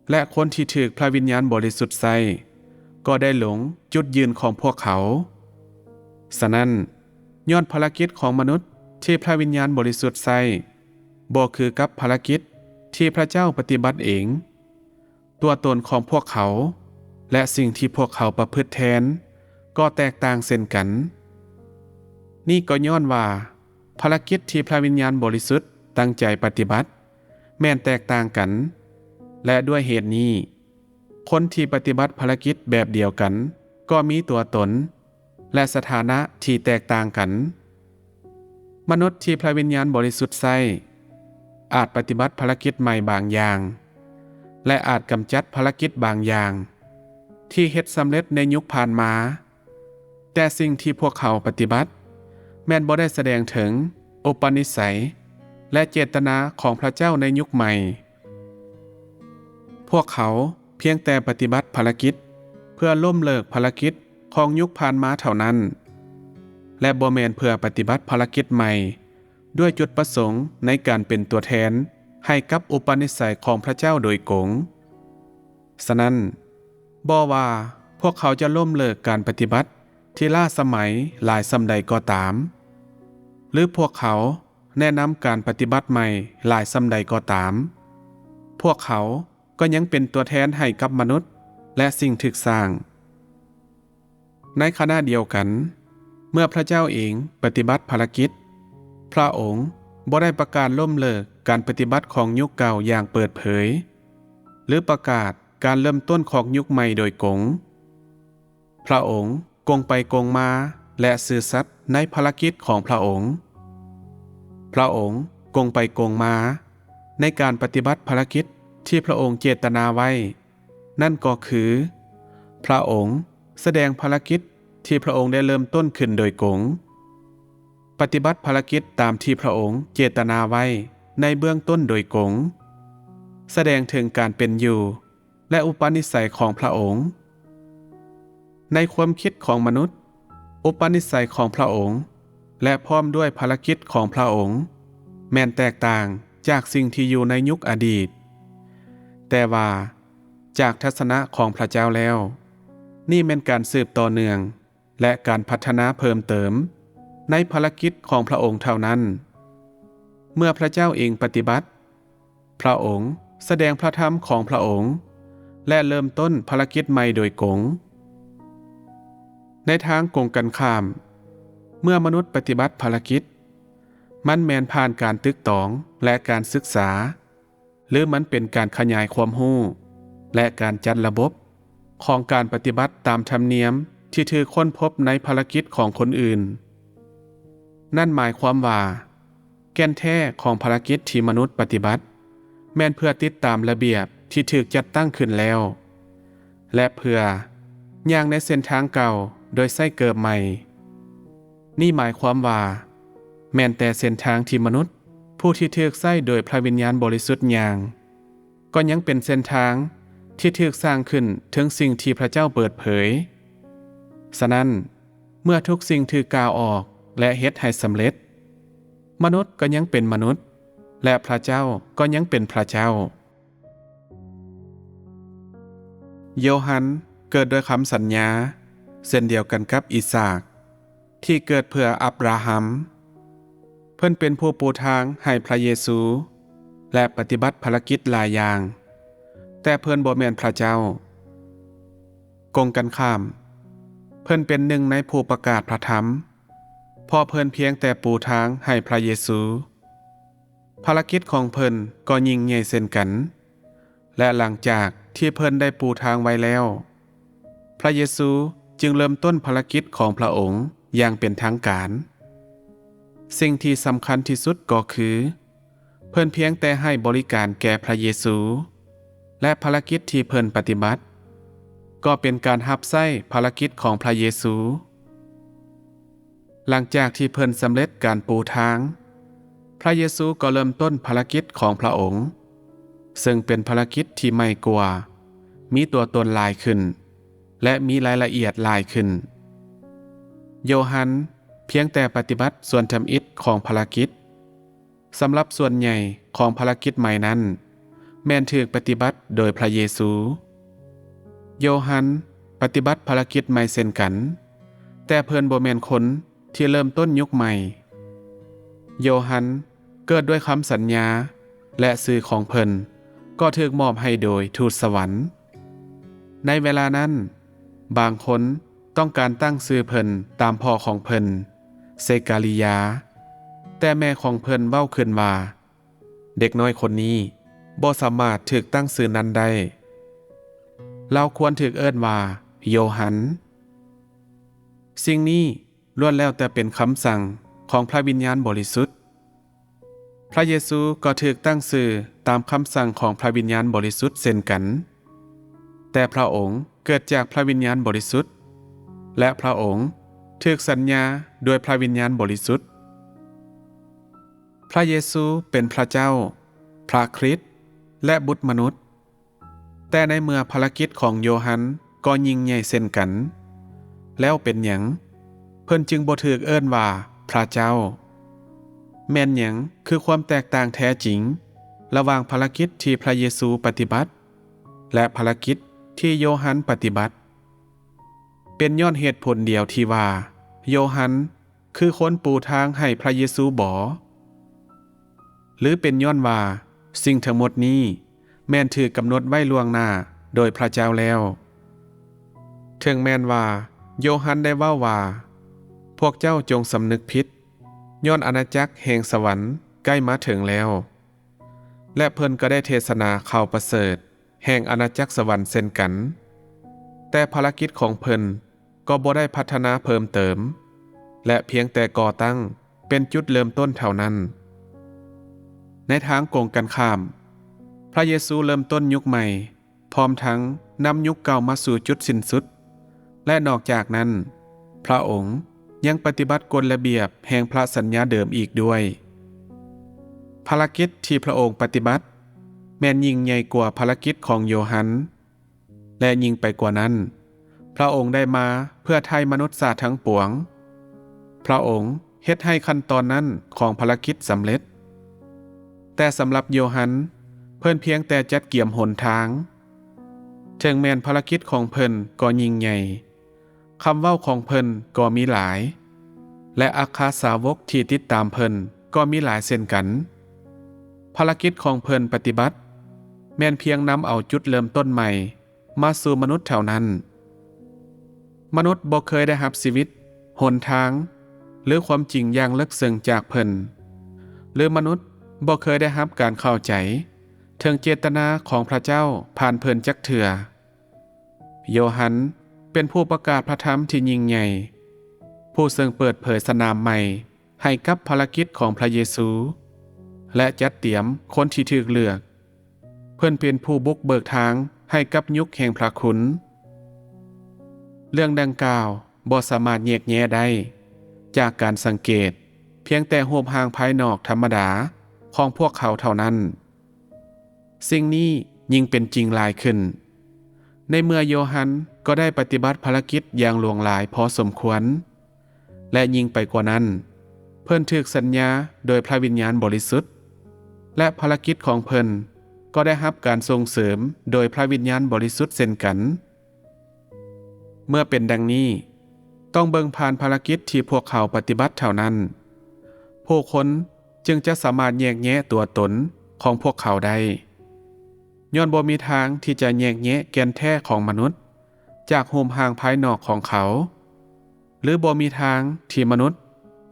ແລະ ຄົນທີ່ຖືກພະວິນຍານບໍລິສຸດໃຊ້ ກໍໄດ້ຫຼົງຈຸດຢືນຂອງພວກເຂົາ. ສະນັ້ນ, ຍ້ອນພາລະກິດຂອງມະນຸດທີ່ພະວິນຍານບໍລິສຸດໃຊ້ ບໍ່ຄືກັບພາລະກິດທີ່ພະເຈົ້າປະຕິບັດເອງ. ຕົວຕົນຂອງພວກເຂົາ ແລະ ສິ່ງທີ່ພວກເຂົາປະພຶດແທນກໍແຕກຕ່າງເຊັ່ນກັນ. ນີ້ກໍຍ້ອນວ່າພາລະກິດທີ່ພະວິນຍານບໍລິສຸດຕັ້ງໃຈປະຕິບັດແມ່ນແຕກຕ່າງກັນ ແລະ ດ້ວຍເຫດນີ້ ຄົນທີ່ປະຕິບັດພາລະກິດແບບດຽວກັນກໍມີຕົວຕົນ ແລະ ສະຖານະທີ່ແຕກຕ່າງກັນ. ມະນຸດທີ່ພະວິນຍານບໍລິສຸດໃຊ້ ອາດປະຕິບັດພາລະກິດໃໝ່ບາງຢ່າງ ແລະ ອາດກຳຈັດພາລະກິດບາງຢ່າງທີ່ເຮັດສຳເລັດໃນຍຸກຜ່ານມາ, ແຕ່ສິ່ງທີ່ພວກເຂົາປະຕິບັດແມ່ນບໍ່ໄດ້ສະແດງເຖິງອຸປະນິໄສ ແລະ ເຈດຕະນາຂອງພະເຈົ້າໃນຍຸກໃໝ່. ພວກເຂົາພຽງແຕ່ປະຕິບັດພາລະກິດເພື່ອລົ້ມເລີກພາລະກິດຂອງຍຸກຜ່ານມາເທົ່ານັ້ນ ແລະ ບໍ່ແມ່ນເພື່ອປະຕິບັດພາລະກິດໃໝ່ດ້ວຍຈຸດປະສົງໃນການເປັນຕົວແທນໃຫ້ກັບອຸປະນິໄສຂອງພະເຈົ້າໂດຍກົງ. ສະນັ້ນ, ບໍ່ວ່າພວກເຂົາຈະລົ້ມເລີກການປະຕິບັດທີ່ລ້າສະໄໝຫຼາຍສ່ຳໃດກໍຕາມ ຫຼື ພວກເຂົາແນະນຳການປະຕິບັດໃໝ່ຫຼາຍສ່ຳໃດກໍຕາມ, ພວກເຂົາກໍຍັງເປັນຕົວແທນໃຫ້ກັບມະນຸດ ແລະ ສິ່ງຖືກສ້າງ. ໃນຂະນະດຽວກັນ, ເມື່ອພະເຈົ້າເອງປະຕິບັດພາລະກິດ, ພະອົງບໍ່ໄດ້ປະກາດລົ້ມເລີກການປະຕິບັດຂອງຍຸກເກົ່າຢ່າງເປີດເຜີຍ ຫຼື ປະກາດການເລີ່ມຕົ້ນຂອງຍຸກໃໝ່ໂດຍກົງ. ພະອົງກົງໄປກົງມາ ແລະ ຊື່ສັດໃນພາລະກິດຂອງພະອົງ. ພະອົງກົງໄປກົງມາໃນການປະຕິບັດພາລະກິດທີ່ພະອົງເຈດຕະນາໄວ້, ນັ້ນກໍຄື ພະອົງສະແດງພາລະກິດທີ່ພະອົງໄດ້ເລີ່ມຕົ້ນຂຶ້ນໂດຍກົງ, ປະຕິບັດພາລະກິດຕາມທີ່ພະອົງເຈດຕະນາໄວ້ໃນເບື້ອງຕົ້ນໂດຍກົງ, ສະແດງເຖິງການເປັນຢູ່ ແລະ ອຸປະນິໄສຂອງພະອົງ. ໃນຄວາມຄິດຂອງມະນຸດ, ອຸປະນິໄສຂອງພະອົງ ແລະ ພ້ອມດ້ວຍພາລະກິດຂອງພະອົງ ແມ່ນແຕກຕ່າງຈາກສິ່ງທີ່ຢູ່ໃນຍຸກອະດີດ. ແຕ່ວ່າ, ຈາກທັດສະນະຂອງພະເຈົ້າແລ້ວ, ນີ້ແມ່ນການສືບຕໍ່ເນື່ອງ ແລະ ການພັດທະນາເພີ່ມເຕີມໃນພາລະກິດຂອງພະອົງເທົ່ານັ້ນ. ເມື່ອພະເຈົ້າເອງປະຕິບັດ, ພະອົງສະແດງພະທຳຂອງພະອົງ ແລະ ເລີ່ມຕົ້ນພາລະກິດໃໝ່ໂດຍກົງ. ໃນທາງກົງກັນຂ້າມ, ເມື່ອມະນຸດປະຕິບັດພາລະກິດ, ມັນແມ່ນຜ່ານການຕຶກຕອງ ແລະ ການສຶກສາ, ຫຼື ມັນເປັນການຂະຫຍາຍຄວາມຮູ້ ແລະ ການຈັດລະບົບຂອງການປະຕິບັດຕາມທຳນຽມທີ່ຖືກຄົ້ນພົບໃນພາລະກິດຂອງຄົນອື່ນ. ນັ້ນໝາຍຄວາມວ່າ ແກ່ນແທ້ຂອງພາລະກິດທີ່ມະນຸດປະຕິບັດ ແມ່ນເພື່ອຕິດຕາມລະບຽບທີ່ຖືກຈັດຕັ້ງຂຶ້ນແລ້ວ ແລະ ເພື່ອຍ່າງໃນເສັ້ນທາງເກົ່າໂດຍໃຊ້ເກີບໃໝ່. ນີ້ໝາຍຄວາມວ່າ ແມ່ນແຕ່ເສັ້ນທາງທີ່ມະນຸດຜູ້ທີ່ຖືກໃຊ້ໂດຍພະວິນຍານບໍລິສຸດຍ່າງ ກໍຍັງເປັນເສັ້ນທາງທີ່ຖືກສ້າງຂຶ້ນເຖິງສິ່ງທີ່ພະເຈົ້າເປີດເຜີຍ. ສະນັ້ນ, ເມື່ອທຸກສິ່ງຖືກກ່າວອອກ ແລະ ເຮັດໃຫ້ສຳເລັດ, ມະນຸດກໍຍັງເປັນມະນຸດ ແລະ ພະເຈົ້າກໍຍັງເປັນພະເຈົ້າ. ໂຢຮັນເກີດດ້ວຍຄຳສັນຍາ ເຊັ່ນດຽວກັນກັບອີສາກ ທີ່ເກີດເພື່ອອັບຣາຮາມ. ເພິ່ນເປັນຜູ້ປູທາງໃຫ້ພະເຢຊູ ແລະ ປະຕິບັດພາລະກິດຫຼາຍຢ່າງ, ແຕ່ເພິ່ນບໍ່ແມ່ນພະເຈົ້າ. ກົງກັນຂ້າມ, ເພິ່ນເປັນໜຶ່ງໃນຜູ້ປະກາດພະທຳ, ເພາະເພິ່ນພຽງແຕ່ປູທາງໃຫ້ພະເຢຊູ. ພາລະກິດຂອງເພິ່ນກໍຍິ່ງໃຫຍ່ເຊັ່ນກັນ, ແລະ ຫຼັງຈາກທີ່ເພິ່ນໄດ້ປູທາງໄວ້ແລ້ວ, ພະເຢຊູຈຶ່ງເລີ່ມຕົ້ນພາລະກິດຂອງພະອົງຢ່າງເປັນທາງການ. ສິ່ງທີ່ສຳຄັນທີ່ສຸດກໍຄື ເພິ່ນພຽງແຕ່ໃຫ້ບໍລິການແກ່ພະເຢຊູ, ແລະ ພາລະກິດທີ່ເພິ່ນປະຕິບັດ ກໍເປັນການຮັບໃຊ້ພາລະກິດຂອງພະເຢຊູ. ຫຼັງຈາກທີ່ເພິ່ນສຳເລັດການປູທາງ, ພະເຢຊູກໍເລີ່ມຕົ້ນພາລະກິດຂອງພະອົງ, ເຊິ່ງເປັນພາລະກິດທີ່ໃໝ່ກວ່າ, ມີຕົວຕົນຫຼາຍຂຶ້ນ ແລະ ມີລາຍລະອຽດຫຼາຍຂຶ້ນ. ໂຢຮັນພຽງແຕ່ປະຕິບັດສ່ວນທຳອິດຂອງພາລະກິດ. ສຳລັບສ່ວນໃຫຍ່ຂອງພາລະກິດໃໝ່ນັ້ນ ແມ່ນຖືກປະຕິບັດໂດຍພະເຢຊູ. ໂຢຮັນປະຕິບັດພາລະກິດໃໝ່ເຊັ່ນກັນ, ແຕ່ເພິ່ນບໍ່ແມ່ນຄົນທີ່ເລີ່ມຕົ້ນຍຸກໃໝ່. ໂຢຮັນ ເກີດດ້ວຍຄຳສັນຍາ ແລະ ຊື່ຂອງເພິ່ນກໍຖືກມອບໃຫ້ໂດຍທູດສະຫວັນ. ໃນເວລານັ້ນ, ບາງຄົນຕ້ອງການຕັ້ງຊື່ເພິ່ນຕາມພໍ່ຂອງເພິ່ນ, ເຊກາລີຢາ, ແຕ່ແມ່ຂອງເພິ່ນເວົ້າຂຶ້ນວ່າ, ເດັກນ້ອຍຄົນນີ້ບໍ່ສາມາດຖືກຕັ້ງຊື່ນັ້ນໄດ້. ລາວຄວນຖືກເອີ້ນວ່າໂຢຮັນ. ສິ່ງນີ້ລ້ວນແລ້ວແຕ່ເປັນຄຳສັ່ງຂອງພະວິນຍານບໍລິສຸດ. ພະເຢຊູກໍຖືກຕັ້ງຊື່ຕາມຄຳສັ່ງຂອງພະວິນຍານບໍລິສຸດເຊັ່ນກັນ. ແຕ່ພະອົງເກີດຈາກພະວິນຍານບໍລິສຸດ ແລະ ພະອົງຖືກສັນຍາໂດຍພະວິນຍານບໍລິສຸດ. ພະເຢຊູເປັນພະເຈົ້າ, ພະຄຣິດ ແລະ ບຸດມະນຸດ. ແຕ່ໃນເມື່ອພາລະກິດຂອງໂຢຮັນກໍຍິ່ງໃຫຍ່ເຊັ່ນກັນ, ແລ້ວເປັນຫຍັງເພິ່ນຈຶ່ງບໍ່ຖືກເອີ້ນວ່າພະເຈົ້າ? ແມ່ນຫຍັງຄືຄວາມແຕກຕ່າງແທ້ຈິງລະຫວ່າງພາລະກິດທີ່ພະເຢຊູປະຕິບັດ ແລະ ພາລະກິດທີ່ໂຢຮັນປະຕິບັດ? ເປັນຍ້ອນເຫດຜົນດຽວທີ່ວ່າໂຢຮັນ ຄືຄົນປູທາງໃຫ້ພະເຢຊູບໍ? ຫຼືເປັນຍ້ອນວ່າສິ່ງທັງໝົດນີ້ແມ່ນຖືກກຳນົດໄວ້ລ່ວງໜ້າໂດຍພະເຈົ້າແລ້ວ? ເຖິງແມ່ນວ່າໂຢຮັນໄດ້ເວົ້າວ່າ, ພວກເຈົ້າຈົ່ງສຳນຶກຜິດ, ຍ້ອນອານາຈັກແຫ່ງສະຫວັນໃກ້ມາເຖິງແລ້ວ. ແລະ ເພິ່ນກໍໄດ້ເທດສະໜາຂ່າວປະເສີດແຫ່ງອານາຈັກສະຫວັນເຊັ່ນກັນ, ແຕ່ພາລະກິດຂອງເພິ່ນກໍບໍ່ໄດ້ພັດທະນາເພີ່ມເຕີມ ແລະ ພຽງແຕ່ກໍ່ຕັ້ງເປັນຈຸດເລີ່ມຕົ້ນເທົ່ານັ້ນ. ໃນທາງກົງກັນຂ້າມ, ພະເຢຊູເລີ່ມຕົ້ນຍຸກໃໝ່ ພ້ອມທັງນຳຍຸກເກົ່າມາສູ່ຈຸດສິ້ນສຸດ, ແລະ ນອກຈາກນັ້ນ, ພະອົງຍັງປະຕິບັດກົດລະບຽບແຫ່ງພະສັນຍາເດີມອີກດ້ວຍ. ພາລະກິດທີ່ພະອົງປະຕິບັດແມ່ນຍິ່ງໃຫຍ່ກວ່າພາລະກິດຂອງໂຢຮັນ, ແລະ ຍິ່ງໄປກວ່ານັ້ນ, ພະອົງໄດ້ມາເພື່ອໄຖ່ມະນຸດຊາດທັງປວງ. ພະອົງເຮັດໃຫ້ຂັ້ນຕອນນັ້ນຂອງພາລະກິດສຳເລັດ. ແຕ່ສຳລັບໂຢຮັນ, ເພິ່ນພຽງແຕ່ຈັດກຽມຫົນທາງ. ເຖິງແມ່ນພາລະກິດຂອງເພິ່ນກໍຍິ່ງໃຫຍ່, ຄຳເວົ້າຂອງເພິ່ນກໍມີຫຼາຍ, ແລະ ອັກຄະສາວົກທີ່ຕິດຕາມເພິ່ນກໍມີຫຼາຍເຊັ່ນກັນ. ພາລະກິດຂອງເພິ່ນປະຕິບັດແມ່ນພຽງນຳເອົາຈຸດເລີ່ມຕົ້ນໃໝ່ ມາສູ່ມະນຸດເທົ່ານັ້ນ. ມະນຸດບໍ່ເຄີຍໄດ້ຮັບຊີວິດ, ຫົນທາງ ຫຼື ຄວາມຈິງຢ່າງເລິກເຊິ່ງຈາກເພິ່ນ, ຫຼື ມະນຸດບໍ່ເຄີຍໄດ້ຮັບການເຂົ້າໃຈເຖິງເຈດຕະນາຂອງພະເຈົ້າຜ່ານເພິ່ນຈັກເທື່ອ. ໂຢຮັນເປັນຜູ້ປະກາດພະທຳທີ່ຍິ່ງໃຫຍ່, ຜູ້ເຊິ່ງເປີດເຜີຍສະໜາມໃໝ່ໃຫ້ກັບພາລະກິດຂອງພະເຢຊູ ແລະ ຈັດຕຽມຄົນທີ່ຖືກເລືອກ. ເພິ່ນເປັນຜູ້ບຸກເບີກທາງໃຫ້ກັບຍຸກແຫ່ງພະຄຸນ. ເລື່ອງດັ່ງກ່າວບໍ່ສາມາດແຍກແຍະໄດ້ຈາກການສັງເກດພຽງແຕ່ຮູບຮ່າງພາຍນອກທຳມະດາຂອງພວກເຂົາເທົ່ານັ້ນ. ສິ່ງນີ້ຍິ່ງເປັນຈິງຫຼາຍຂຶ້ນ ໃນເມື່ອໂຢຮັນກໍໄດ້ປະຕິບັດພາລະກິດຢ່າງຫຼວງຫຼາຍພໍສົມຄວນ. ແລະ ຍິ່ງໄປກວ່ານັ້ນ, ເພິ່ນຖືກສັນຍາໂດຍພະວິນຍານບໍລິສຸດ ແລະ ພາລະກິດຂອງເພິ່ນກໍໄດ້ຮັບການສົ່ງເສີມໂດຍພະວິນຍານບໍລິສຸດເຊັ່ນກັນ. ເມື່ອເປັນດັ່ງນີ້, ຕ້ອງເບິ່ງຜ່ານພາລະກິດທີ່ພວກເຂົາປະຕິບັດເທົ່ານັ້ນ, ຜູ້ຄົນຈຶ່ງຈະສາມາດແຍກແຍະຕົວຕົນຂອງພວກເຂົາໄດ້, ຍ້ອນບໍ່ມີທາງທີ່ຈະແຍກແຍະແກ່ນແທ້ຂອງມະນຸດຈາກຮູບຮ່າງພາຍນອກຂອງເຂົາ. ຫຼືບໍ່ມີທາງທີ່ມະນຸດ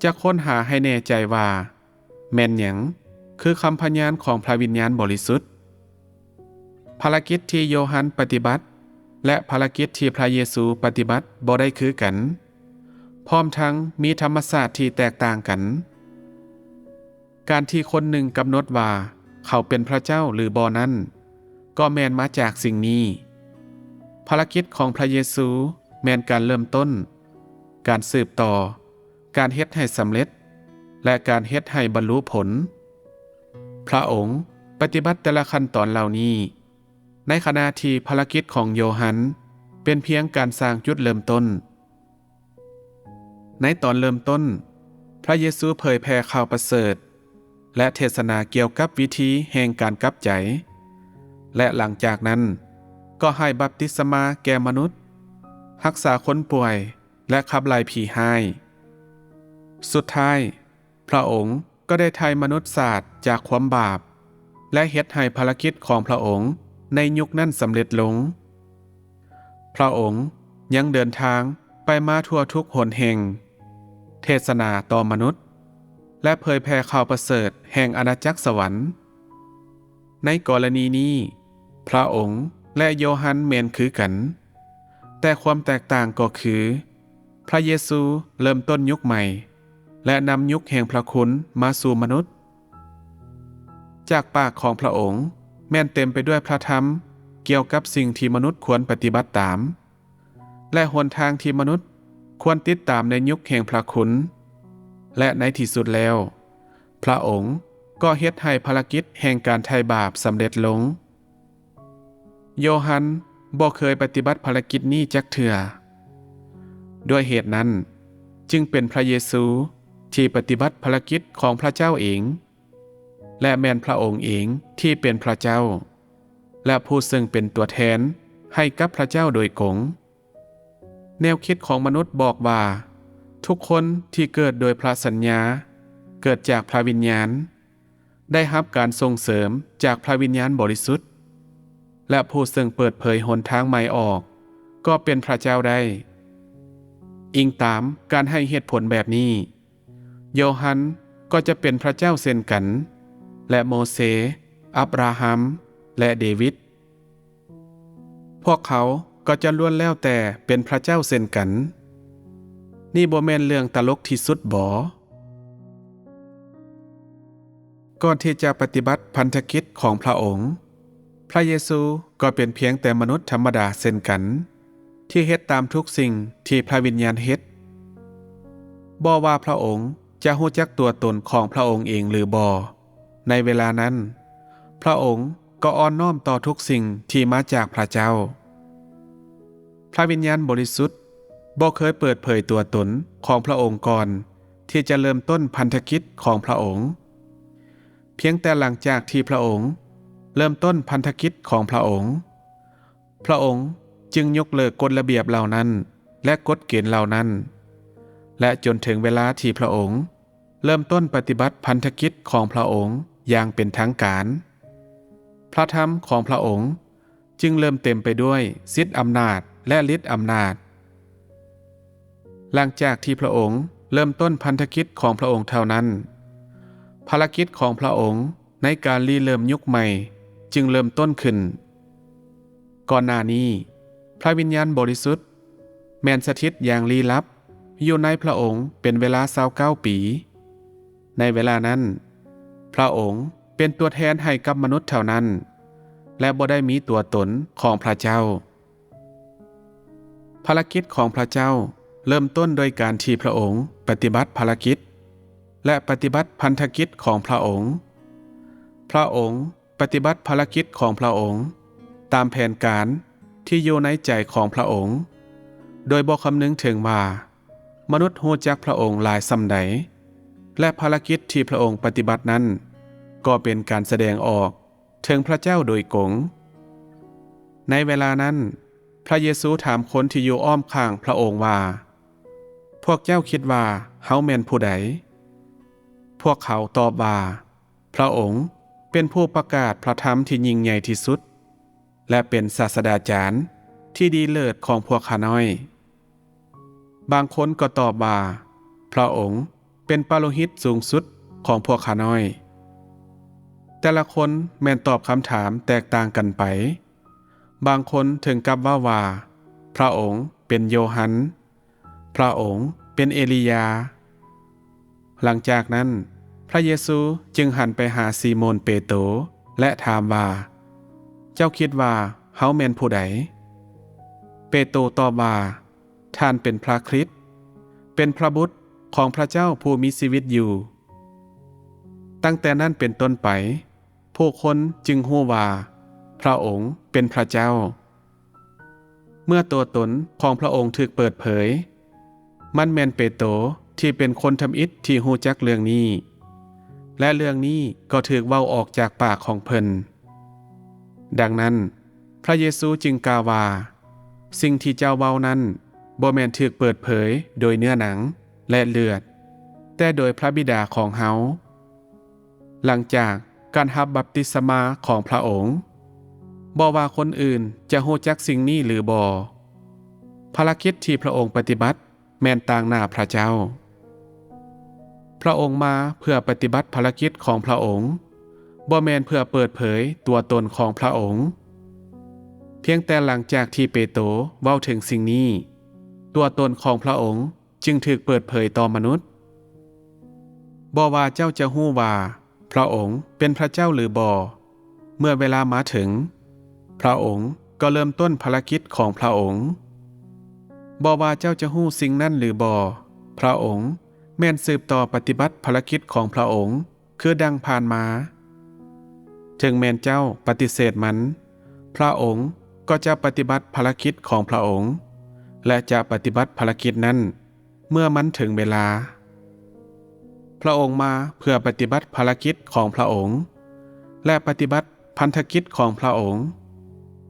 ຈະຄົ້ນຫາໃຫ້ແນ່ໃຈວ່າແມ່ນຫຍັງຄືຄຳພະຍານຂອງພະວິນຍານບໍລິສຸດ. ພາລະກິດທີ່ໂຢຮັນປະຕິບັດ ແລະ ພາລະກິດທີ່ພະເຢຊູປະຕິບັດບໍ່ໄດ້ຄືກັນ, ພ້ອມທັງມີທຳມະຊາດທີ່ແຕກຕ່າງກັນ. ການທີ່ຄົນໜຶ່ງກຳນົດວ່າເຂົາເປັນພະເຈົ້າຫຼືບໍ່ນັ້ນ ກໍແມ່ນມາຈາກສິ່ງນີ້. ພາລະກິດຂອງພະເຢຊູແມ່ນການເລີ່ມຕົ້ນ, ການສືບຕໍ່, ການເຮັດໃຫ້ສຳເລັດ ແລະ ການເຮັດໃຫ້ບັນລຸຜົນ. ພະອົງປະຕິບັດແຕ່ລະຂັ້ນຕອນເຫຼົ່ານີ້, ໃນຂະນະທີ່ພາລະກິດຂອງໂຢຮັນເປັນພຽງການສ້າງຈຸດເລີ່ມຕົ້ນ. ໃນຕອນເລີ່ມຕົ້ນ, ພະເຢຊູເຜີຍແຜ່ຂ່າວປະເສີດ ແລະ ເທດສະໜາກ່ຽວກັບວິທີແຫ່ງການກັບໃຈ, ແລະ ຫຼັງຈາກນັ້ນກໍໃຫ້ບັບຕິສະມາແກ່ມະນຸດ, ຮັກສາຄົນປ່ວຍ ແລະ ຂັບໄລ່ຜີຮ້າຍ. ສຸດທ້າຍ, ພະອົງ ກໍໄດ້ໄຖ່ມະນຸດຊາດຈາກຄວາມບາບ ແລະ ເຮັດໃຫ້ພາລະກິດຂອງພະອົງໃນຍຸກນັ້ນສຳເລັດລົງ. ພະອົງຍັງເດີນທາງໄປມາທົ່ວທຸກຫົນແຫ່ງ, ເທດສະໜາຕໍ່ມະນຸດ ແລະ ເຜີຍແຜ່ຂ່າວປະເສີດແຫ່ງອານາຈັກສະຫວັນ. ໃນກໍລະນີນີ້, ພະອົງ ແລະ ໂຢຮັນແມ່ນຄືກັນ, ແຕ່ຄວາມແຕກຕ່າງກໍຄື ພະເຢຊູເລີ່ມຕົ້ນຍຸກໃໝ່ ແລະ ນຳຍຸກແຫ່ງພະຄຸນມາສູ່ມະນຸດ. ຈາກປາກຂອງພະອົງແມ່ນເຕັມໄປດ້ວຍພະທຳກ່ຽວກັບສິ່ງທີ່ມະນຸດຄວນປະຕິບັດຕາມ ແລະ ຫົນທາງທີ່ມະນຸດຄວນຕິດຕາມໃນຍຸກແຫ່ງພະຄຸນ ແລະ ໃນທີ່ສຸດແລ້ວ, ພະອົງກໍເຮັດໃຫ້ພາລະກິດແຫ່ງການໄຖ່ບາບສຳເລັດລົງ. ໂຢຮັນບໍ່ເຄີຍປະຕິບັດພາລະກິດນີ້ຈັກເທື່ອ. ດ້ວຍເຫດນັ້ນ, ຈຶ່ງເປັນພະເຢຊູທີ່ປະຕິບັດພາລະກິດຂອງພະເຈົ້າເອງ ແລະ ແມ່ນພະອົງເອງທີ່ເປັນພະເຈົ້າ ແລະ ຜູ້ເຊິ່ງເປັນຕົວແທນໃຫ້ກັບພະເຈົ້າໂດຍກົງ. ແນວຄິດຂອງມະນຸດບອກວ່າ ທຸກຄົນທີ່ເກີດໂດຍພະສັນຍາ, ເກີດຈາກພະວິນຍານ, ໄດ້ຮັບການສົ່ງເສີມຈາກພະວິນຍານບໍລິສຸດ, ແລະ ຜູ້ເຊິ່ງເປີດເຜີຍຫົນທາງໃໝ່ອອກ ກໍເປັນພະເຈົ້າໄດ້. ອີງຕາມການໃຫ້ເຫດຜົນແບບນີ້, ໂຢຮັນກໍຈະເປັນພະເຈົ້າເຊັ່ນກັນ, ແລະ ໂມເຊ, ອັບຣາຮາມ ແລະ ເດວິດ. ພວກເຂົາກໍຈະລ້ວນແລ້ວແຕ່ເປັນພະເຈົ້າເຊັ່ນກັນ. ນີ້ບໍ່ແມ່ນເລື່ອງຕະຫຼົກທີ່ສຸດບໍ? ກ່ອນທີ່ຈະປະຕິບັດພັນທະກິດຂອງພະອົງ, ພະເຢຊູກໍເປັນພຽງແຕ່ມະນຸດທຳມະດາເຊັ່ນກັນ ທີ່ເຮັດຕາມທຸກສິ່ງທີ່ພະວິນຍານເຮັດ. ບໍ່ວ່າພະອົງຈະຮູ້ຈັກຕົວຕົນຂອງພະອົງເອງຫຼືບໍ່, ໃນເວລານັ້ນ, ພະອົງກໍອ່ອນນ້ອມຕໍ່ທຸກສິ່ງທີ່ມາຈາກພະເຈົ້າ. ພະວິນຍານບໍລິສຸດບໍ່ເຄີຍເປີດເຜີຍຕົວຕົນຂອງພະອົງກ່ອນທີ່ຈະເລີ່ມຕົ້ນພັນທະກິດຂອງພະອົງ. ພຽງແຕ່ຫຼັງຈາກທີ່ພະອົງເລີ່ມຕົ້ນພັນທະກິດຂອງພະອົງ, ພະອົງຈຶ່ງຍົກເລີກກົດລະບຽບເຫຼົ່ານັ້ນ ແລະ ກົດເກນເຫຼົ່ານັ້ນ, ແລະ ຈົນເຖິງເວລາທີ່ພະອົງເລີ່ມຕົ້ນປະຕິບັດພັນທະກິດຂອງພະອົງຢ່າງເປັນທາງການ, ພະທຳຂອງພະອົງຈຶ່ງເລີ່ມເຕັມໄປດ້ວຍສິດອຳນາດ ແລະ ລິດອຳນາດ. ຫຼັງຈາກທີ່ພະອົງເລີ່ມຕົ້ນພັນທະກິດຂອງພະອົງເທົ່ານັ້ນ, ພາລະກິດຂອງພະອົງໃນການລິເລີ່ມຍຸກໃໝ່ຈຶ່ງເລີ່ມຕົ້ນຂຶ້ນ. ກ່ອນໜ້ານີ້, ພະວິນຍານບໍລິສຸດແມ່ນສະຖິດຢ່າງລີ້ລັບຢູ່ໃນພະອົງເປັນເວລາຊາວເກົ້າປີ. ໃນເວລານັ້ນ, ພະອົງເປັນຕົວແທນໃຫ້ກັບມະນຸດເທົ່ານັ້ນ ແລະ ບໍ່ໄດ້ມີຕົວຕົນຂອງພະເຈົ້າ. ພາລະກິດຂອງພະເຈົ້າເລີ່ມຕົ້ນໂດຍການທີ່ພະອົງປະຕິບັດພາລະກິດ ແລະ ປະຕິບັດພັນທະກິດຂອງພະອົງ. ພະອົງປະຕິບັດພາລະກິດຂອງພະອົງຕາມແຜນການທີ່ຢູ່ໃນໃຈຂອງພະອົງ, ໂດຍບໍ່ຄຳນຶງເຖິງວ່າມະນຸດຮູ້ຈັກພະອົງຫຼາຍສ່ຳໃດ, ແລະ ພາລະກິດທີ່ພະອົງປະຕິບັດນັ້ນກໍເປັນການສະແດງອອກ ເຖິງພະເຈົ້າໂດຍກົງ. ໃນເວລານັ້ນ, ພະເຢຊູຖາມຄົນທີ່ຢູ່ອ້ອມຂ້າງພະອົງວ່າ, ພວກເຈົ້າຄິດວ່າເຮົາແມ່ນຜູ້ໃດ? ພວກເຂົາຕອບວ່າ, ພະອົງເປັນຜູ້ປະກາດພະທຳທີ່ຍິ່ງໃຫຍ່ທີ່ສຸດ ແລະ ເປັນສາດສະດາຈານທີ່ດີເລີດຂອງພວກຂ້ານ້ອຍ. ບາງຄົນກໍຕອບວ່າ, ພະອົງເປັນປະໂລຫິດສູງສຸດຂອງພວກຂ້ານ້ອຍ. ແຕ່ລະຄົນແມ່ນຕອບຄຳຖາມແຕກຕ່າງກັນໄປ. ບາງຄົນເຖິງກັບເວົ້າວ່າ, ພະອົງເປັນໂຢຮັນ, ພະອົງເປັນເອລີຢາ. ຫຼັງຈາກນັ້ນ, ພະເຢຊູຈຶ່ງຫັນໄປຫາຊີໂມນເປໂຕ ແລະ ຖາມວ່າ, ເຈົ້າຄິດວ່າເຮົາແມ່ນຜູ້ໃດ? ເປໂຕຕອບວ່າ, ທ່ານເປັນພະຄຣິດ, ເປັນພະບຸດຂອງພະເຈົ້າຜູ້ມີຊີວິດຢູ່. ຕັ້ງແຕ່ນັ້ນເປັນຕົ້ນໄປ, ຜູ້ຄົນຈຶ່ງຮູ້ວ່າພະອົງເປັນພະເຈົ້າ. ເມື່ອຕົວຕົນຂອງພະອົງຖືກເປີດເຜີຍ, ມັນແມ່ນເປໂຕທີ່ເປັນຄົນທຳອິດທີ່ຮູ້ຈັກເລື່ອງນີ້, ແລະ ເລື່ອງນີ້ກໍຖືກເວົ້າອອກຈາກປາກຂອງເພິ່ນ. ດັ່ງນັ້ນ, ພະເຢຊູຈຶ່ງກ່າວວ່າ, ສິ່ງທີ່ເຈົ້າເວົ້ານັ້ນບໍ່ແມ່ນຖືກເປີດເຜີຍໂດຍເນື້ອໜັງ ແລະ ເລືອດ, ແຕ່ໂດຍພະບິດາຂອງເຮົາ, ຫຼັງຈາກການຮັບບັບຕິສະມາຂອງພຣະອົງ, ບໍ່ວ່າຄົນອື່ນຈະຮູ້ຈັກສິ່ງນີ້ຫຼືບໍ່, ພາລະກິດທີ່ພຣະອົງປະຕິບັດແມ່ນຕາງໜ້າພຣະເຈົ້າ. ພຣະອົງມາເພື່ອປະຕິບັດພາລະກິດຂອງພຣະອົງ, ບໍ່ແມ່ນເພື່ອເປີດເຜີຍຕົວຕົນຂອງພຣະອົງ. ພຽງແຕ່ຫຼັງຈາກທີ່ເປໂຕເວົ້າເຖິງສິ່ງນີ້, ຕົວຕົນຂອງພຣະອົງຈຶ່ງຖືກເປີດເຜີຍຕໍ່ມະນຸດ. ບໍ່ວ່າເຈົ້າຈະຮູ້ວ່າພຣະອົງເປັນພຣະເຈົ້າຫຼືບໍ່, ເມື່ອເວລາມາເຖິງ, ພຣະອົງກໍເລີ່ມຕົ້ນພາລະກິດຂອງພຣະອົງ. ບໍ່ວ່າເຈົ້າຈະຮູ້ສິ່ງນັ້ນຫຼືບໍ່, ພຣະອົງແມ່ນສືບຕໍ່ປະຕິບັດພາລະກິດຂອງພຣະອົງຄືດັ່ງຜ່ານມາ. ເຖິງແມ່ນເຈົ້າປະຕິເສດມັນ, ພຣະອົງກໍຈະປະຕິບັດພາລະກິດຂອງພຣະອົງ ແລະ ຈະປະຕິບັດພາລະກິດນັ້ນ ເມື່ອມັນເຖິງເວລາ. ພຣະອົງມາເພື່ອປະຕິບັດພາລະກິດຂອງພຣະອົງ ແລະ ປະຕິບັດພັນທະກິດຂອງພຣະອົງ,